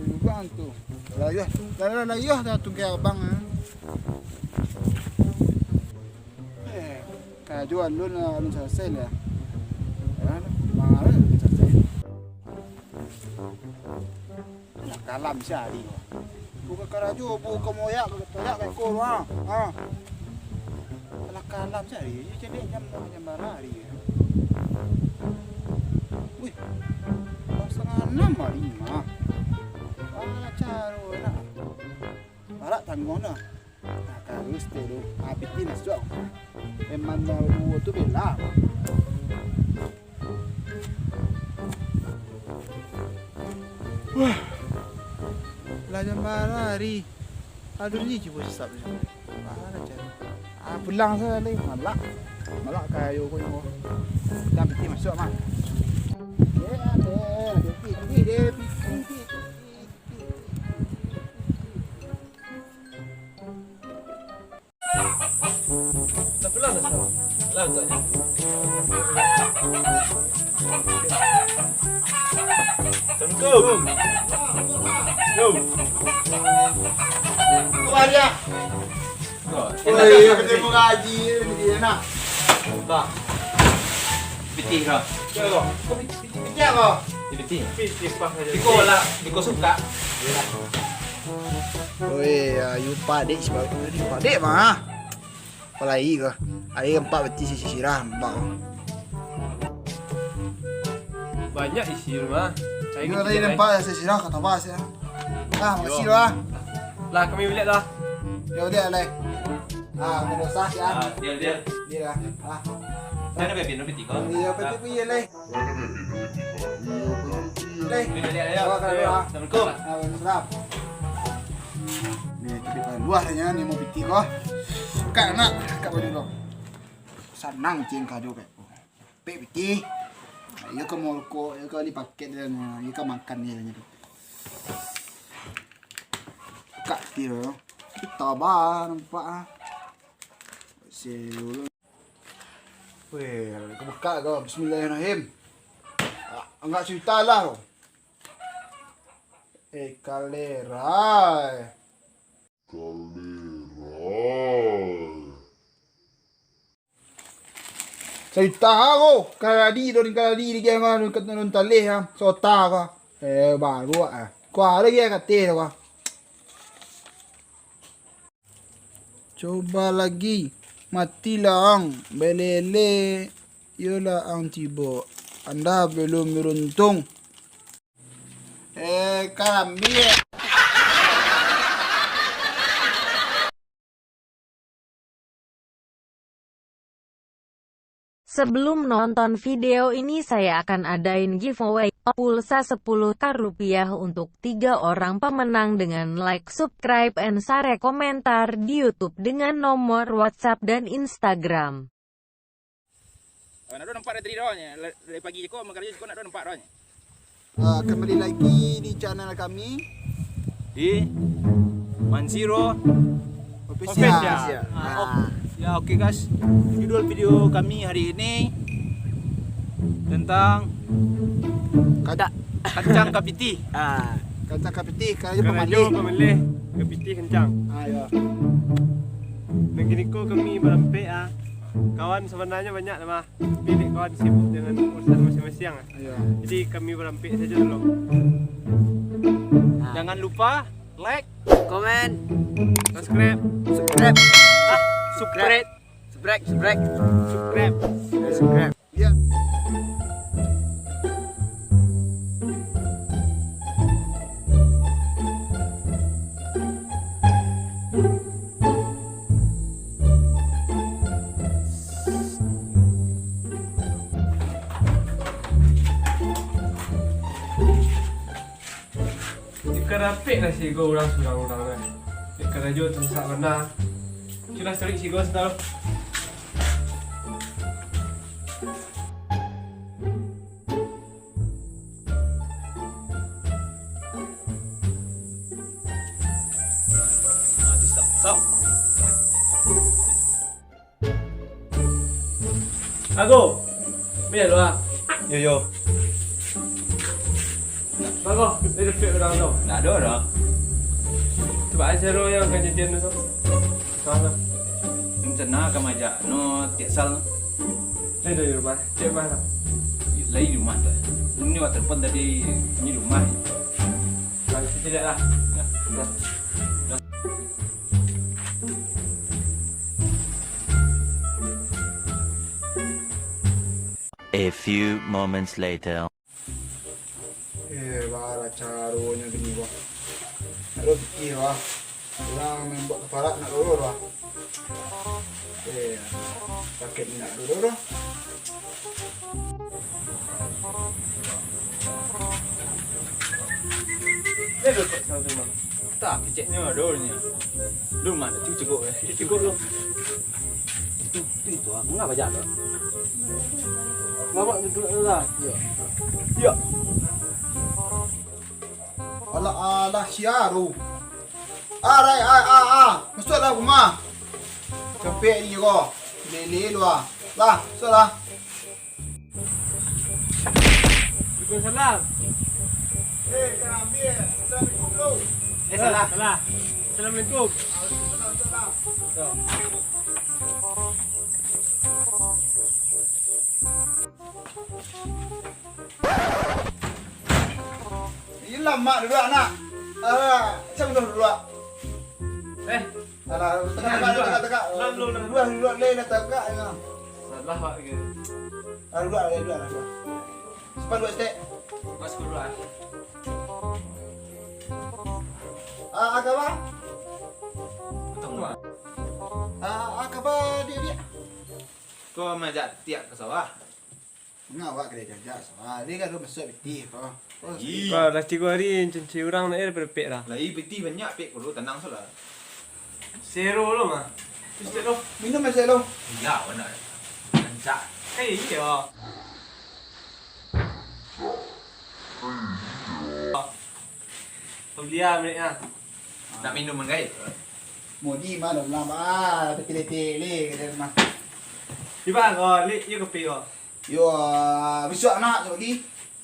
juga tu. Lah iya, lah lah lah iya, dah tunggu abang ah. Eh, kajo alun, alun salasai lah. Ya, mangarah alun salasai. Alah kalam sahari ko. Buka karajo, buka moyak, toyak ka iko tu, ha. Ha. Alah kalam sahari, iyo cadiak jam, jam bara hari. Wih, jam satangah anam hari mah. Alah caro nak. Barak tangguang dah. Nah, karus tu tu. Ah, pitih masuak. Memang duo tu bela. Wah. Lah jam bara hari. Aduh, ni cubo sisap ni. Bara caro. Ah, pulang sajo lai. Malak. Malak kayo ko nyo. Dah pitih masuak, Mak. Eh, ada. Pitih, pitih, pitih, pitih. Lah pulang dah sekarang. Lah untuknya. Assalamualaikum. Yo. Wah, dia. Oh, iya, ketemu Haji. Nah. Bah. Pitih kau. Yo, yo. Kau pitih, pitih, pitih kau? Di pitih. Pitih pang sajo. Iko lah, iko suka. Oi, ayu padek si baru. Padek mah. Apalagi kau. Ari empat pitih sisirah, nampak kau. Banyak isi rumah. Iyo, tadi nampak sisirah, kata apa sih? Ah, makasih lah. Lah, kami baliak lah. Yo, baliak lah. Ah, kau dosa sih, ah. Ah, deal, deal. Deal lah. Ah. Jangan sampai pindah pitih kau. Iyo, pitih pun iyo lah. Leh. Ini dia, ya. Sabar, sabar, sabar. Assalamualaikum. Waalaikumsalam. Ni, tapi kalau luahnyo ni mau pitih ko. Kak nak, kak baju ko. Sanang cing kado kak. Pek pitih. Iyo ka molko, iyo ka bali paket dan iyo ka makan ni. Kak pitih lo. Kita ba nampak ah. Siulo. Weh, ka buka ko. Bismillahirrahmanirrahim. Ah, angkek carito lah ko. Eh, kalera. Kalera. Carito ko, kaladi, don kaladi, di gang, don, don taleh, ah. Sota ko. Eh, baru, ah. Ko ado lagi, ah, kateh ko. Coba lagi. Matilah ang. Belele. Yolah ang tibo. Anda belum beruntung. Eh, karambia. Sebelum nonton video ini, saya akan adain giveaway pulsa sepuluh K rupiah untuk tiga orang pemenang dengan like, subscribe, and share komentar di YouTube dengan nomor WhatsApp dan Instagram. Ah, nak nampak dari tadi dah, dari pagi je kau, makan je kau nak nampak dah. Ah, kembali lagi di channel kami. Di Mansiro Official. Official. Ah, Ah. ok. Ya, oke, guys. Judul video kami hari ini tentang Kadak. Kancang ka pitih. Ah, kancang ka pitih, karajo Karajo pamaleh. Pamaleh, ka pitih kancang. Ah, ya. Nan kini ko kami barampek, ah. Kawan sabananyo banyak lah, mah. Tapi dek kawan sibuk dengan urusan masing-masing, ah. Iya. Jadi, kami barampek sajo dulu. Nah. Jangan lupa like, komen, subscribe. Subscribe. Ah, subscribe. Subscribe, subscribe. Subscribe. Subscribe. Iya. Ika rapek lah sigo urang surang-urang lah. Ika rajo tu rusak bana. Culah tarik sigo satu. Ah, tu stop, stop. Ago, biar lu ah. Yo, yo. Bago, dia depek orang tu. Nak ada dah. Cuba aja lo yang kejadian tu. Salah. Rencana ka majak no tiak sal. Lai dari rumah, cek mana? Lai rumah tu. Ini awak telepon tadi, ini rumah. Nah, kita lihat lah. Ya. Ya. A few moments later. Eh, bara caronyo kini, bah. Ado pikir, bah. Urang membuat kaparak nak dulu, bah. Eh, pakai minyak dulu, bah. Eh, dah tak tahu tu, bah. Tak, keceknyo ado nyo. Lu mano tu cukup, eh? Cukup lu. Itu, itu, itu, ah, bunga banyak tu. Lawak duduk lah. Ya. Ya. Alah, alah, sia tu. Ah, rai, ah, ah, ah. Masuklah rumah. Capek ni ko. Lele lu ah. Lah, masuklah. Waalaikumsalam. Eh, salam, Bia. Assalamualaikum, bro. Eh, salah. Salah. Assalamualaikum. Waalaikumsalam, salam. Yo. Lamak duduak, nak. Alah, siapa tu duduak? Eh. Alah, tagak, tagak, tagak, tagak. Lam, lam, lam. Duduak, duduak, leh, dah tagak, ya. Salah, Pak, ke? Ah, duduak, duduak, duduak. Simpan duit saketek. Mas, duduak, ah. Ah, ah, kaba? Betul, Pak. Ah, ah, kaba, diak, diak? Ko maajak Tiak ka sawah? Manga awak ka diajak-ajak sawah? Dia kan baru masuak pitih ko. Ko Ih. Ko lah tigo hari cuci urang nak air berpek dah. Lah, ih, pitih banyak, pek ko lo, tanang salah. Sero lo mah. Minum aja lo. Iya, benar. Rancak. Eh, iya. Pembelian miliknya. Nak minum, manggai? Modi mah, dah lama. Ah, tapi letih, leh, kata mah. Di bang, oh, li, iyo kopi ko. Yo, ah, bisuak nak, bisuak pagi.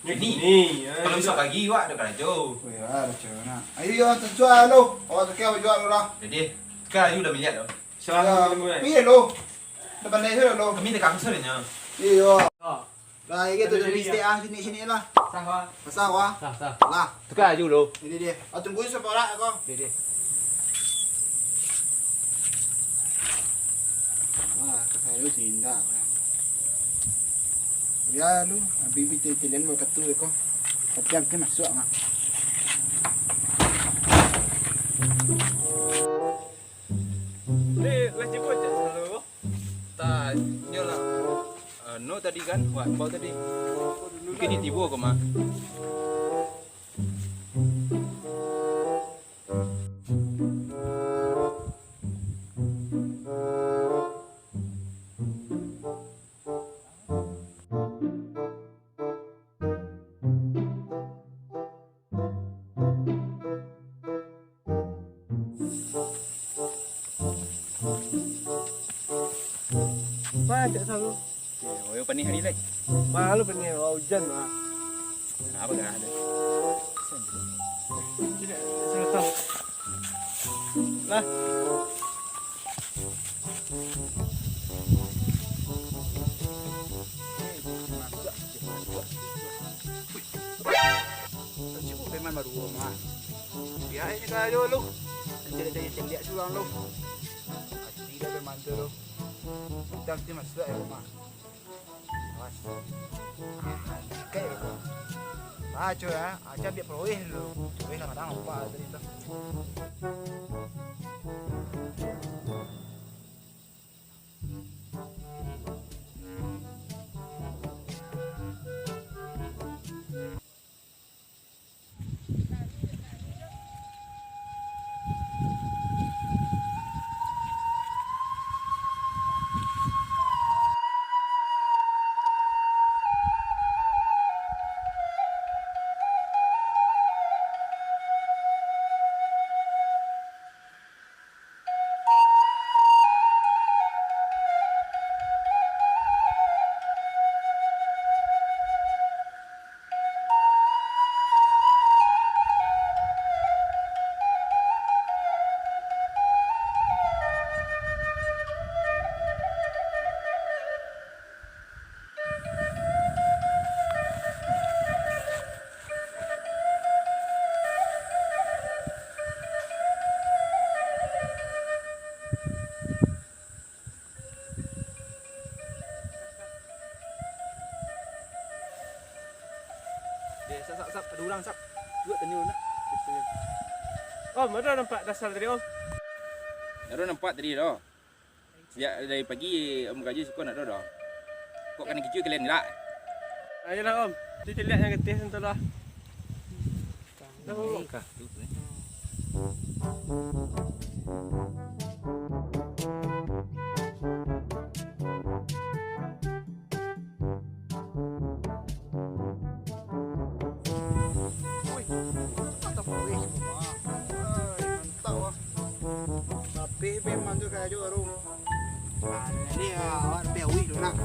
Ni. Ni, ah, kalau bisuak pagi, wak ada karajo. Oh, ya, ada cewek nak. Ayo, yo, tentu lo. Awak tu kaya baju lo lah. Jadi, sekarang you dah melihat lo. Salah. Pilih lo. Depan dia lo. Kami dah kangser nya. Iyo. Oh. Lah, iyo tu, jadi mistik ah, sini, sini lah. Sah, wah. Sah, wah. Sah, sah. Lah. Tukar aju lo. Jadi dia. Ah, tunggu separak ko. Dia, dia. Wah, kata lu sih indak, kan. Biar lu, habis-habis tilian buat katu ko. Tapi aku masuk mah. Ni, lah jemput cak selalu. Tanyo lah. Anu tadi kan, wak imbau tadi. Mungkin ni tibo ko mah. Banyak selalu. Oyo panih hari lai. Malu panih, wah, hujan lah. Apa gak ada? Tidak, sudah tahu. Lah. Cuma preman baru mah. Biar aja kau dulu. Nanti dia cari cendek surang lu. Pasti dia preman tu lu. Kita mesti masuk ya rumah. Awas. Ah, kayak gitu. Baco ya, aja biar perweh dulu. Perweh kadang apa tadi tu. Deh, sap, sap, sap, ado urang, sap. Cubo tanyo nak. Om, ado nampak Dasal tadi, Om? Ado nampak tadi doh. Sajak dari pagi, Om karajo siko ndak ado doh. Kok kanai kicuah kalian ndak? Ayolah, Om. Tu caliak nan gateh tu lah. Dah, Om. Kah tu, eh. Wih, mantap, wih. Ai, mantap, wah. Rapih, memang tu karajo baru. Ah, ni, ah, awak lebih awih tu nak.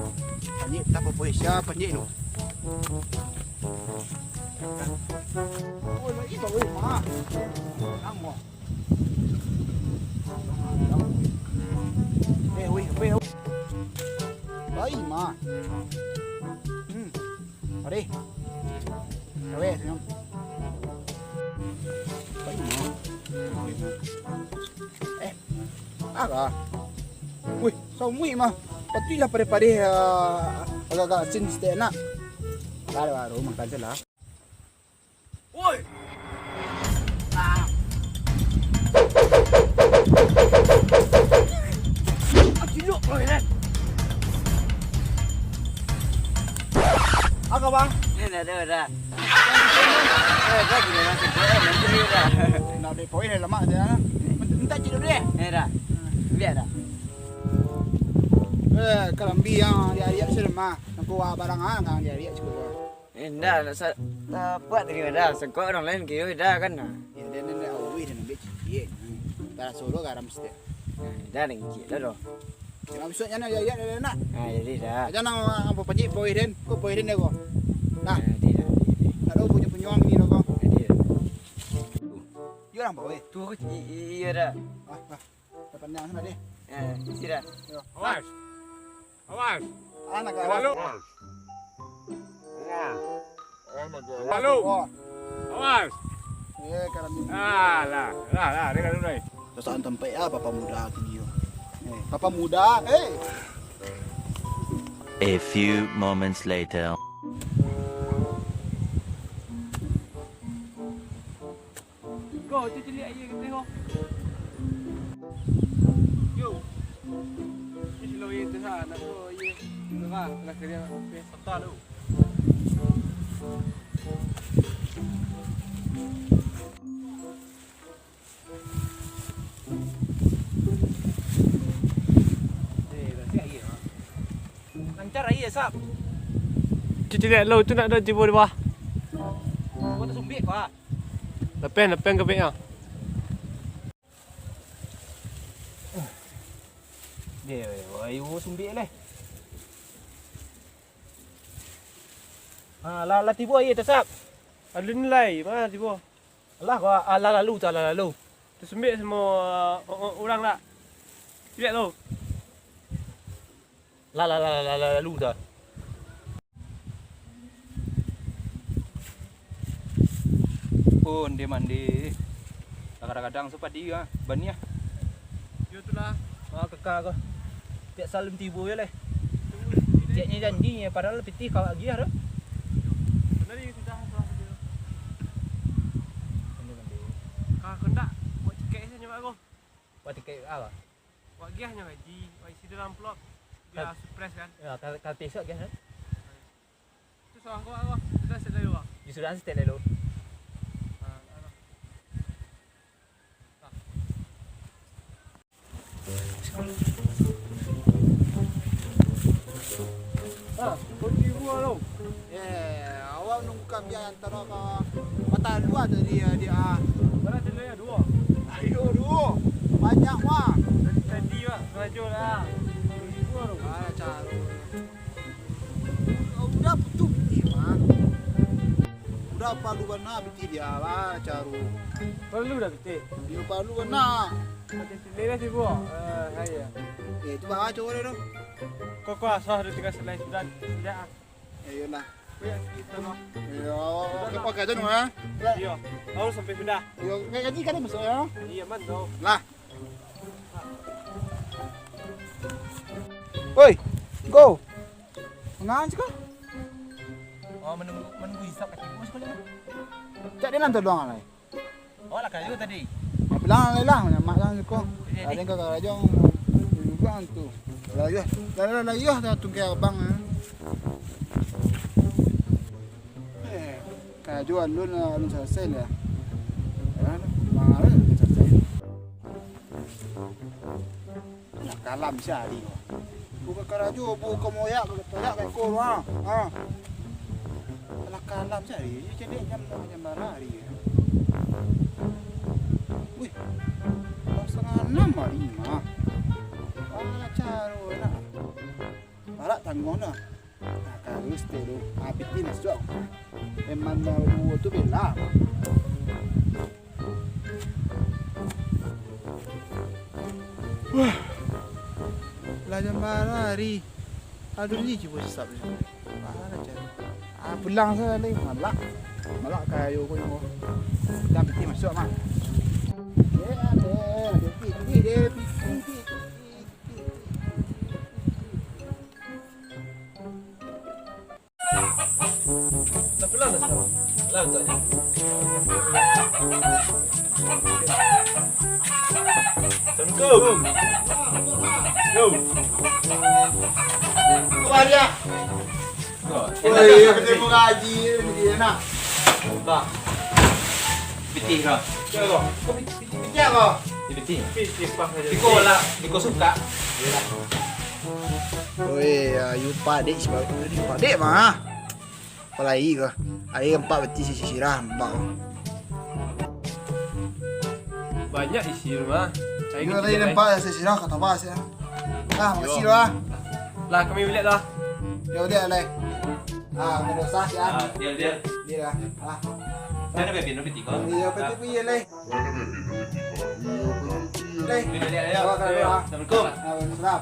Ni tak apa, boy. Siapa ni tu? Oh, lagi bawa mah. Lama. Eh, wih, wih. Baik, mah. Hmm. Mari. Kawin, senyum. Eh, aga. Wih, samuik mah. Patuiklah padeh-padeh, ah, agak-agak asin sitek nak. Lah, baru makan se lah. Woi! Ah. Ah, cilok kau, Ren. Aga, Bang? Eh, dah, dah, dah. Eh, dah, gila, dah, sempurna, dah, gila, dah. Nak beli poin dah, lemak je, ah. Minta, minta cilok dulu, eh? Eh, dah. Biar dah. Eh, kalambi yang ariak-ariak se lemah. Nangko wak barang, ah, yang ariak-ariak cukup, ah. Eh, indak, nak sa-, tapuak tadi dah. Sangkok urang lain kiro dah kan, nah. Ya, dia, dia, dia, awih, dia ambiak cikiak. Taraso lo garam setiap. Nah, dah, dah, cikiak lah doh. Ya, bisuak nyo, ya, ya, ya, nak. Ah, jadi dah. Aja nang, ah, apa, pajik, Boy Den. Ko Boy Den dia ko. Nah. Ah, jadi dah, jadi, jadi. Tak tahu punya penyuang ni lo ko. Jadi dah. Yo, orang Boy. Tu aku, i-, i-, iya dah. Ah, ah. Dah pandang sana deh. Eh, isi dah. Yo. Awas. Awas. Anak Lalu. Awas. Awas. Anak Lalu. Wah. Awas. Eh, karam ni. Ah, lah. Lah, lah, dengar dulu, eh. Perasaan sampai ah, Papa Muda kini yo. Eh, Papa Muda, eh. A few moments later. Go, tu ciliak aia ka teh, go. Yo. Ni silo aia teh, ha, nak go aia. Tengah, tengah kalian. Okey, santa tu. Eh, dah siap aia, ha. Lancar aia, Sap. Tu ciliak lo tu nak dah tibo di bawah. Gua tak sumbik, Pak. Lapeh, lapeh ka pek ah. Deh, wai, wai, sumbik leh. Ha, lah, lah tibo aia tu, Sap. Alun lai, ma tibo. Alah, kau, alah lalu tu, alah lalu. Tasumbik samo, uh, urang dak? Ciliak tu. Lah, lah, lah, lah, lah, lalu dah. Oh, onde mande. Kadang-kadang so padi ah, baniah. Yo tu lah. Ah, kaka ko. Tiap salim tibo yo leh. Tiaknyo janji, padahal pitih kawak agiah tu. Bener ni sudah, sudah video. Onde mande. Ka kendak buat tiket sajo, Pak, ko. Buat tiket apa? Wak giah nyo gaji, wak isi dalam amplop. Biar surprise kan. Ya, kal-, kalau besok giah kan? Tu salah kau, kau. Sudah set lalu, Bang. Ya sudah, set lalu. Ha, dah, dah. Ha, kau tibo lo. Eh, awak nunggu kambing antaro ka Pataluan tadi, ya, dia, ah. Bara tadi, ya, duo? Ayo, duo. Banyak, wah. Tadi, tadi, wah, sarajo lah. Tibo lo. Ah, caro. Udah putuih pitih, mah. Udah palu bana pitih dia, wah, caro. Palu dah pitih? Iyo, palu bana. Ada sini lah tibo. Eh, hai, ya. Eh, tu bawa cowok dia tu. Kok, kok asal ada tiga selai sudah. Tidak, ah. Iyolah. Iyo, oke, oke, aja nunggu, ya. Iyo, harus sampai sudah. Iyo, kayak gaji kan masuk, ya? Iyo, mantap. Lah. Woi, go. Mangan sih kau? Oh, menunggu, menunggu hisap kaki bos kau lah. Cak dia nanti doang lah. Awak lah karajo tadi? Bilang lah lah, banyak mak kan suko. Jadi, jadi. Ada yang kau karajo juga tu. Lah, iyo. Lah, lah, lah, iyo, dah tungkai abang, eh. Eh, karajo alun, alun selesai lah. Ya, bang, alun selesai. Alah kalam sahari ko. Buka karajo, buka moyak, toyak ka iko tu, ha. Ha. Alah kalam sahari, jadi jam, jam bara hari ko. Wih, jam satangah anam hari mah. Ah, caro nak. Parak tangguang dah. Nah, karus tu, tu. Ah, pitih masuak. Memang duo tu bela. Wah. Lah jam bara hari. Aduh, ni cubo sisap ni. Bara caro. Ah, pulang sajo lai, malak. Malak kayo ko nyo. Dah pitih masuak mah. Deh, deh, deh, pitih, deh, pitih, pitih, pitih. Lah pulang dah sekarang. Lah, untuknya. Assalamualaikum. Yo. Keluar dia. Kau, Oh, enak iya, tak? Kita mengaji dia nak. Bah. Pitih kau. Cakap kau. Kau pitih, pitih, pitih kau. Dia pitih. Pitih pang saja. Biko lah, biko suka. Oi, ayu padek sebab tu, padek mah. Apalagi kau. Air empat beti sisi sirah, nampak kau. Banyak isi rumah. Saya Yo, kecil tadi aja, nampak sisi sirah, kata apa sih? Ah, Yo. Makasih lah. Lah, kami balik lah. Yo, dia lah. Ah, kau dosa sih, ah. Ah, dia, dia. Dia lah. Ah. Sana bebek, no, pitih kau. Iya, pitih pun iya, leh. Leh. Balik, ayo. Bawa ke dalam. Assalamualaikum. Waalaikumsalam.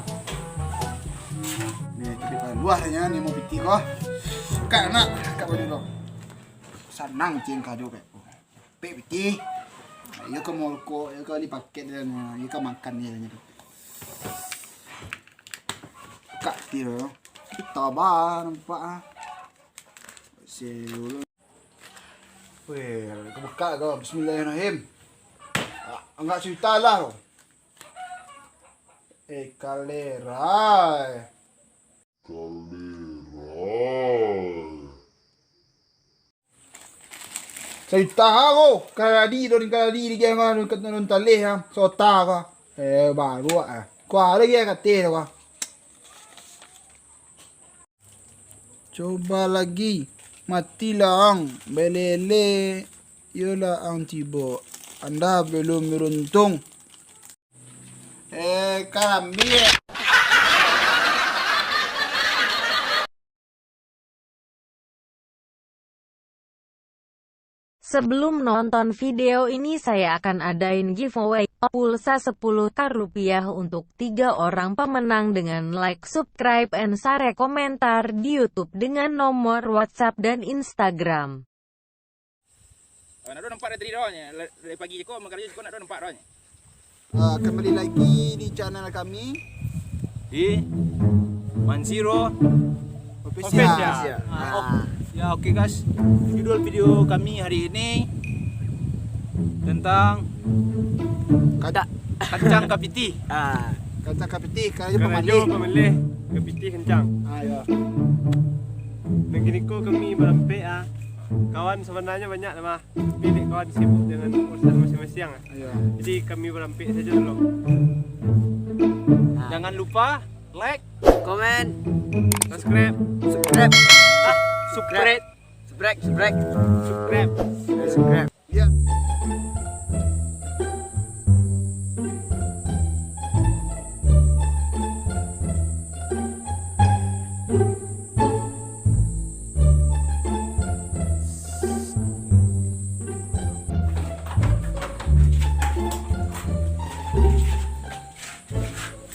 Ni, tapi luar nya, ni mau pitih kau. Kak nak, kak baju kau. Sanang cing kau juga. Pek pitih. Iyo ka molkok, iyo ka bali paket dan iyo ka makan je. Kak tiro. Kita ba nampak ah. Selu. Weh, ka buka ko. Bismillahirrahmanirrahim. Ah, angkak cerita lah. Eh, kalera. Kalera. Saitah ko, kaladi, don kaladi di gang ko, don, don taleh, ha. Sota ko. Eh, baru, ah. Ko ada lagi yang kata ko. Coba lagi. Matilah ang. Belele. Yolah ang tibo. Anda belum beruntung. Eh, karambia. Sebelum nonton video ini, saya akan adain giveaway pulsa sepuluh K rupiah untuk tiga orang pemenang dengan like, subscribe, and share komentar di YouTube dengan nomor WhatsApp dan Instagram. Ah, nak nampak dari tadi dah, dari pagi je ko, makan je ko, nak nampak dah. Ah, kembali lagi di channel kami. Di Mansiro Official. Official. Ah, oh. Ah. Ya, oke, guys. Judul video kami hari ini tentang kacang kapiti. Ah. Kacang kapiti, karajo pamaleh. Karajo pamaleh, kapiti kancang. Ah, ya. Nan kini ko kami barampek, ah. Kawan sabananyo banyak lah, mah. Tapi dek kawan sibuk dengan urusan masing-masing, ah. Iya. Jadi, kami barampek saja dulu. Nah. Jangan lupa like, komen, subscribe. Subscribe. Ah, subscribe. Subscribe, subscribe. Subscribe. Subscribe. Iya.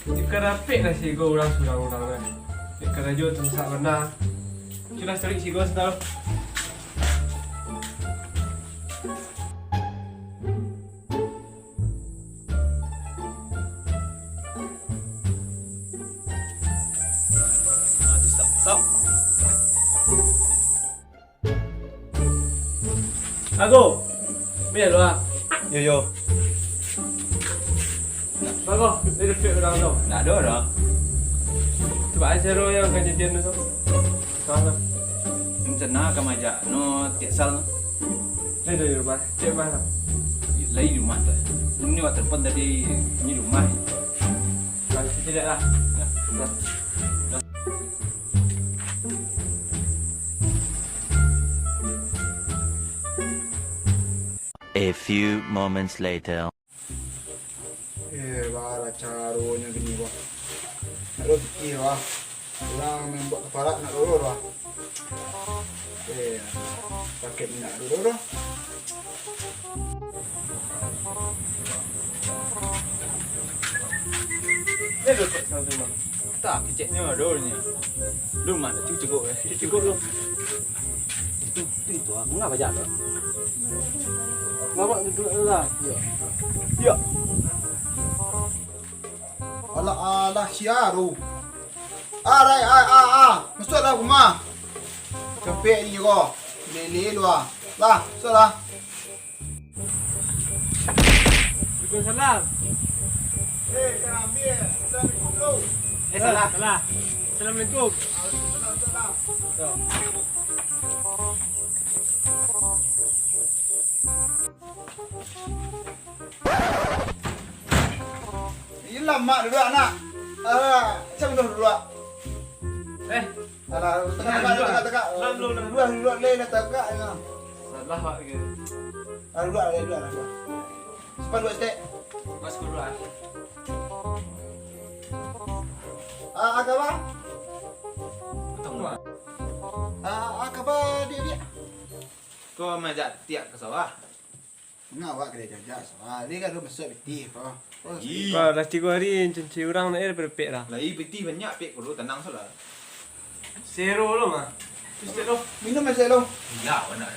Jika dapek lah sigo urang surang-urang kan. Dek karajo tu susah bana. Sudah tarik sigo sudah. Ago, biar lu ah. Yo, yo. Bago, dia duduk dalam tu. Nak ada dah. Cuba aja lo yang kejadian tu. Salah. Rencana ka majak no tiak sal. Lai dari rumah, cek mana? Lai di rumah tu. Ini wak telepon tadi, ini rumah. Nah, kita lihat lah. Ya. Ya. A few moments later. Eh, bara caronyo kini, bah. Aduh, pikir, bah. Urang main buat kaparak nak dulu, bah. Eh, pakai minyak dulu, bah. Ni dulu, Pak, satu, Bang. Tak, keceknya ada ni. Belum ada, cukup-cukup, eh. Cukup, cukup, Bang. Itu, itu, itu, Manga bajak tu? Bawa duduak dulu lah. Yo. Yo. Alah, alah, sia tu. Arai, ai, a, a. Masuaklah rumah. Capek ni ko. Lele lu ah. Lah, masuaklah. Waalaikumsalam. Eh, kan ambil. Assalamualaikum, bro. Eh, salah. Salah. Assalamualaikum. Waalaikumsalam. Yo. Iyolah, mak duduak, nak. Ah, macam mana duduak? Eh. Alah, tagak, tagak, tagak, tagak. Belum, belum, belum. Duduak, duduak, leh, dah tagak, ya. Salah, Pak, ke? Ah, duduak, leh, duduak, duduak. Simpan duduak sitek. Mas, duduak, ah. Ah, ah, kaba? Betul, Pak. Ah, ah, kaba, diak, diak? Ko maajak Tiak ka sawah? Manga awak ka diajak-ajak sawah? Lai ka ado masuak pitih ko. Oh, ih. Ko lah tigo hari cuci urang nak, eh, berpek dah. Lai pitih banyak, pek ko lo, tanang salah. Sero lo mah. Terus tu lo. Minum aja lo. Iya, benar.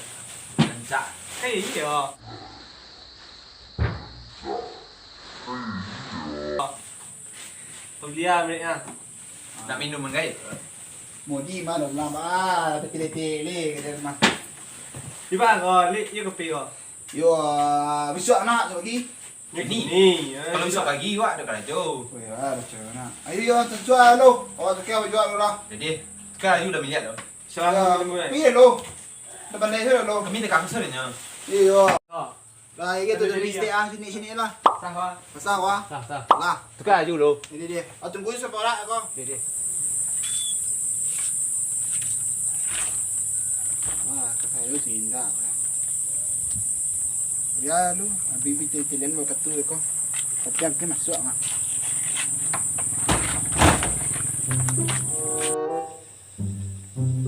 Rancak. Eh, iya. Pembelian miliknya. Nak minum, manggai? Modi mah dalam, ah, tapi letih leh, kata mah. Iba ko, Lik, iyo kopi ko. Yo, ah, bisuak nak, bisuak pagi. Ni. Ni, ah, kalau bisuak pagi, wak ada karajo. Oh, ya, ada cewek nak. Ayo, yo, tentu ah, lo. Awak tukar baju lo lah. Jadi, tukar baju dah miliak lo. Selamat minum, eh. Iya, lo. Dah pandai sudah, lo. Kami dah kamsel nya. Iyo. Oh. Lah, iya tu, jadi, mistik ah, sini, sini lah. Sah, wah. Sah, wah. Sah, sah. Lah. Tukar baju lo. Ini dia. Ah, tunggu separak ko. Dia, dia. Wah, kata lu sih indak, eh. Ya lu, abis pitih tilian mau ketu ko. Tapi abis masuak mah.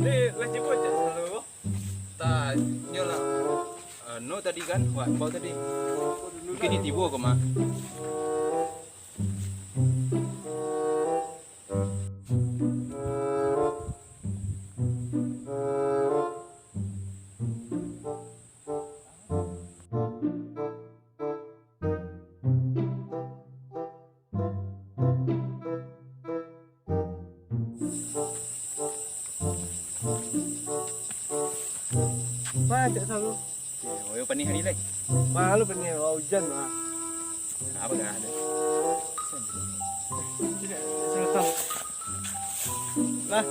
Ni lah jemput je selalu. Tanyolah. Anu tadi kan, wak bau tadi. Mungkin ni tibo ko, Mak. Mah, cak salu. Oyo panih hari lai. Mah, lu panih, wah, hujan, mah. Apa gak ada? Lah.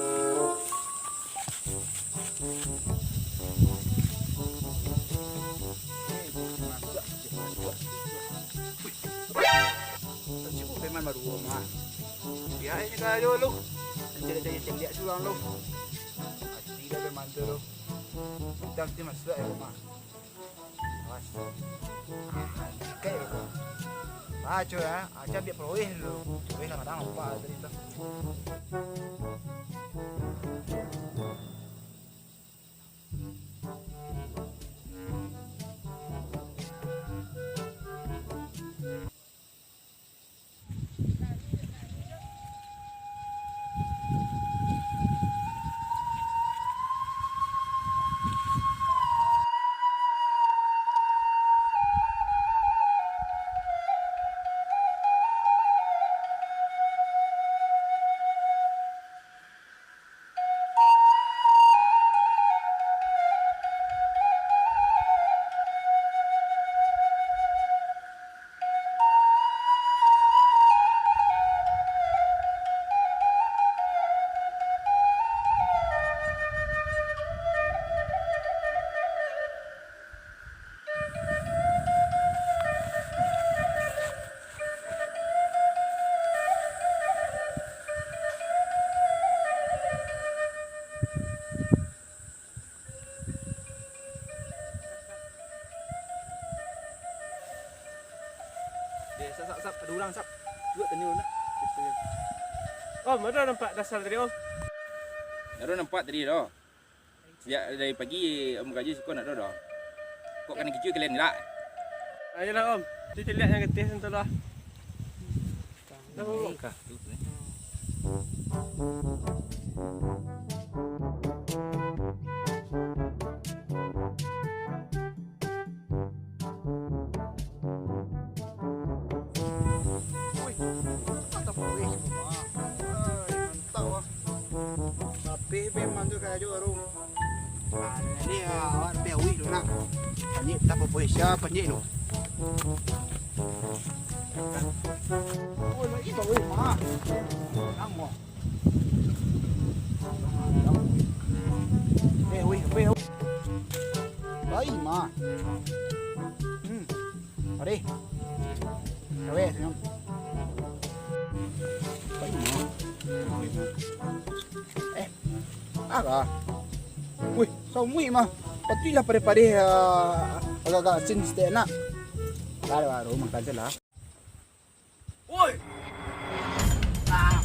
Sibuk preman baru mah. Biar aja kau lu. Nanti ada cari celiak surang lu. Hati dah preman tu lu. Sedang dia masuk ya rumah. Awas. Ah, ikai lu. Baco ya, aja biar perweh lu. Perweh lah kadang lupa tadi tu. Eh, sap, sap, sap. Ada urang, sap. Cubo tanyo nak. Om, ado nampak Dasal tadi, Om? Ado nampak tadi doh. Sajak dari pagi, Om karajo siko ndak ado doh. Kok kanai kicuah kalian galak? Ayolah, Om. Tu caliak nan kateh tu lah. Dah, Om. Kah, tu, tu, eh. Eh, memang tu karajo baru. Ah, jadi, ah, awak pai awih dulu nak. Panjik tak apa-apa, sia panjik tu. Oh, lagi baru mah. Nang mah. Eh, wih, wih, wih. Baik, mah. Hmm. Ade. Kawin, senyum. Baik, mah. Eh, apa? Wih, samuik, mah. Patuiklah padeh-padeh, ah, agak-agak asin saketek nak. Lah, lah, baru makan tu lah. Woi! Ah.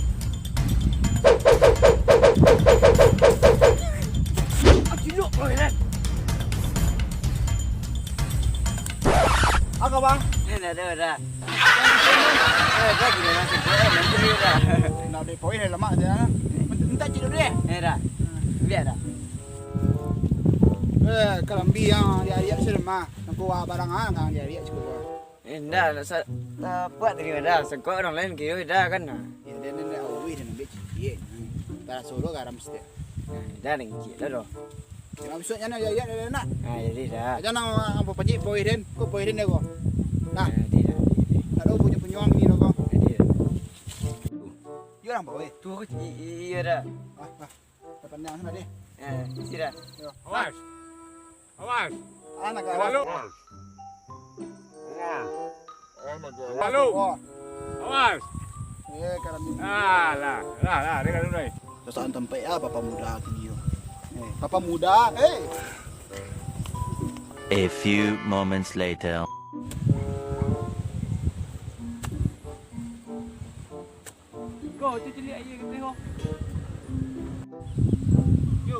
Ah, cilok kau, Ren. Apa, Bang? Eh, dah, dah, dah. Eh, dah, gila, dah, dah, dah, dah, dah. Nak beli poin dah lemak je, ah. Minta cilok dulu, eh? Eh, dah. Biar dah. Eh, kalambi yang ariak-ariak si lemah. Nangko barang, ah, yang ariak-ariak cukup, ah. Indak, nak sa-, tapuak tadi dah. Sangkok urang lain kiyo dah kan. Yo, den, den, den, awih, den ambiak ciek. Taraso lo garam saketek. Nah, dah, den ciek lah doh. Jangan bisuak nyo, yo, yo, yo, nak. Ah, jadi dah. Aja nang, ah, apa pajik, pawih den. Ko pawih den ko. Nah. Ah, jadi dah, jadi, jadi. Nak do punyo-punyo ang ni ko. Jadi dah. Yo, urang pawih. Tu ko, i-, i-, iyo dah. Ah, ah. Dah pandang sana deh. Eh, isi dah. Yo. Awas. Awas. Anak awas. Halo. Awas. Halo. Wah. Awas. Eh, karam ini. Ah, lah, lah, lah, dengar dulu, eh. Perasaan tampek ah, papa muda kini yo. Eh, papa muda, eh. A few moments later. Ko, tu ciliak aia ka ateh ko. Yo.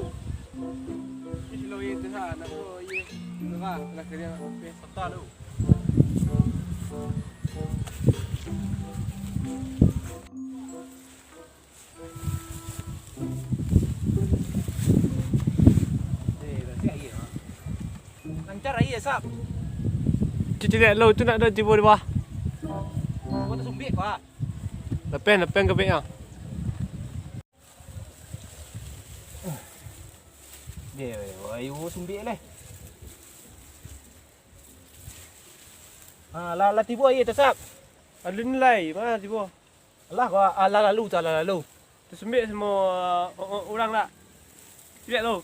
Ni silo aia tu ha, nak ko aia. Tu ha, nak kena pesta tu. Eh, dah siap aia, ha. Lancar aia, Sap. Tu ciliak lo tu nak ado tibo di bawah. Ko tasumbik ko, ha. Lapeh, lapeh ka bek ah. Deh, ayo sumbik leh. Ah, lah, lah tibo aia tu, Sap. Alun lai, ma tibo. Alah, ko, alah lalu tu, alah lalu. Tasumbik samo, uh, uh, urang dak? Ciliak tu.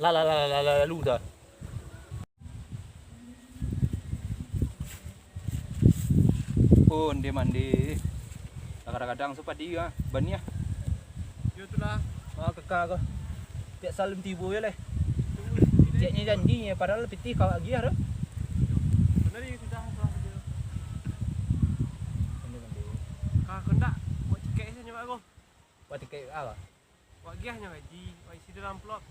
Lah, lah, lah, lah, lah, lalu dah. Oh, onde mande. Lah kadang-kadang tu padi ah, baniah. Yo tu lah. Ah, kaka ko. Tiap salim tibo yo leh. Tiap nyo janji nyo, padahal pitih kawak agiah tu. Bener yo sudah, sudah, sudah. Onde mande. Ka kendak, buek tiket sajo, Pak, ko. Buek tiket apo? Wak giah nyo gaji, wak isi dalam amplop,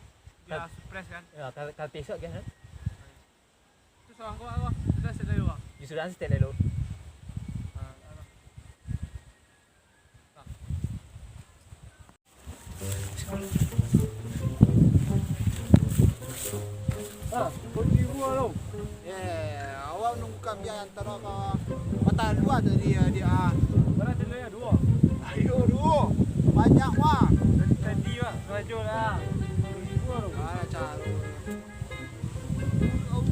bia surprise kan. Yo, ka, ka besok giah kan? Tu surang ko, ko. Sudah setel dulu, Bang. Yo sudah setel dulu. Ha, dah, dah. Ha, kunci rumah tu. Eh, awak nunggu kami antara ka Mata Dua tadi, ya, dia. Mana tadi, ya, dua? Ayo, dua. Banyak, wah. Tadi, tadi, wah, serajo lah. Kunci rumah tu. Ah, caro.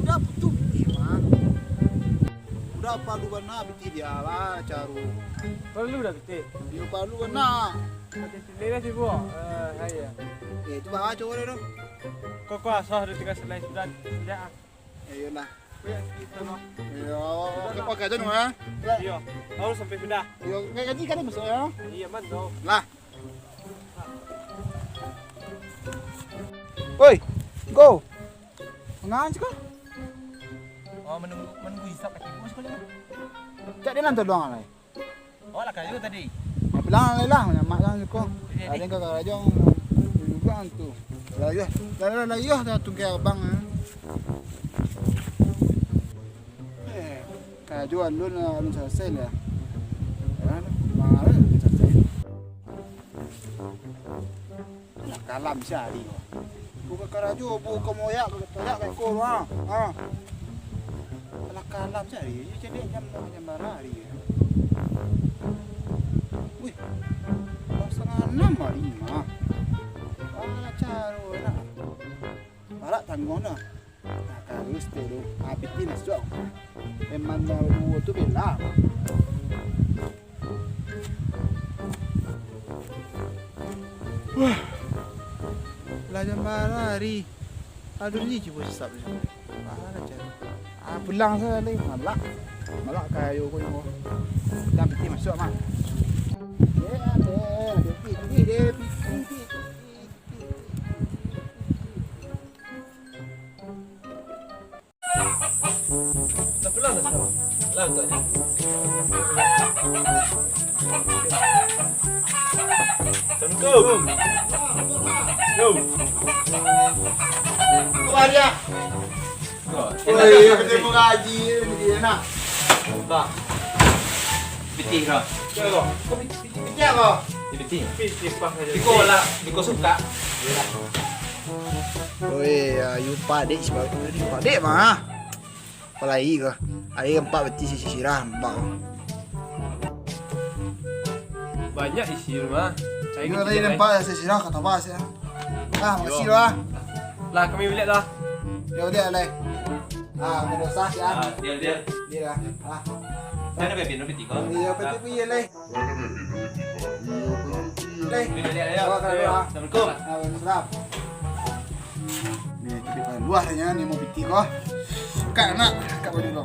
Udah putuih pitih, mah. Udah palu bana pitih dia lah, caro. Palu dah pitih. Iyo, palu bana. Macam sini lah sibuk. Eh, hai ya. Eh, tu bah, cowok dia tu. Kau kuasa ada tiga selai sudah. Tidak ah. Eh, iyolah. Kuyak sikit sana. Iyo, oke, oke aja nunggu, ya. Iyo, harus sampai sudah. Iyo, kayak gaji kan masuk ya. Iya, man, tau. Lah. Oi, go. Mangan siko? Oh, menunggu, menunggu Isak ka tibo siko lah. Cak dia nan tolong alai. Oh, lah kayo tadi. Bilang alai lah, mak kan siko. Iya, ada ka karajo juga tu. Lah, iya. Lah, lah, lah, iya, dah tunggu abang, eh. Eh, karajo alun, alun selesai lah. Ya, bang alun alun selesai. Alah kalam sahari ko. Buka karajo, buka moyak, toyak ka iko tu, ha. Ha. Alah kalam sahari, jadi jam, jam bara hari. Wih. Bang Tangah anam hari mah. Baa caro nak. Parak tangguang dah. Nah, kalau seteru, ah, pitih masuak. Emang duo tu bela. Wah. Lah jam bara hari. Aduh, ni cubo sisap ni. Bara caro. Ah, pulang sajo lai. Malak. Malak kayo ko nyo. Dah pitih masuak mah. Assalamualaikum. Yo. Kemari ah. Woi, iyo, pitih mangaji, pitih enak. Bah. Pitih kau. Pitih kau. Pitih, pitih, pitih kau. Pitih. Pitih, pitih, pitih. Biko lah, biko suka. Woi, ayo padek, padek mah. Apalagi ko. Ari ampek pitih sisirah, nampak ko. Banyak isi rumah. Iyo, tadi nampak sisirah, kata bas ya. Ah, makasih lah. Lah, kami baliak lah. Yo, baliak lah. Ah, kada usah ya. Ah, deal, deal. Deal lah. Ah. Sana bebin, bebin tiga. Iyo, bebin tiga lah. Lai. Assalamualaikum. Waalaikumsalam. Ni, tapi luahnyo ni mau pitih ko. Kak nak, kak baju ko.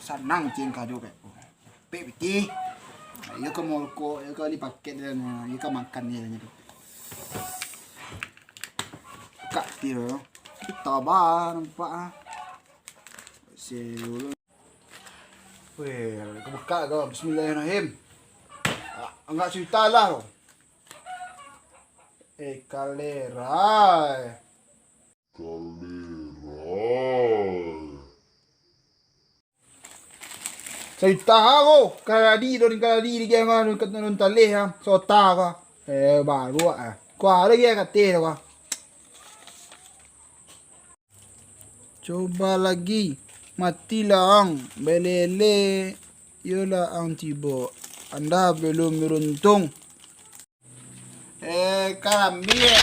Sanang cing kado kak. Pek pitih. Iyo ka molko, iyo ka bali paket dan iyo ka makan ni. Kak tiro. Kita ba nampak ah. Selu. Weh, ka buka ko. Bismillahirrahmanirrahim. Ah, anggak cerita lah. Eh, kalerai. Kalerai. Cerita ko. Kaladi, don kaladi di gang ko, don, don taleh, ah. Sota ko. Eh, baru ah. Ko ada lagi kateh ko. Coba lagi, matilah ang, belele, iyolah ang tibo, anda belum beruntung. Eh, karambia.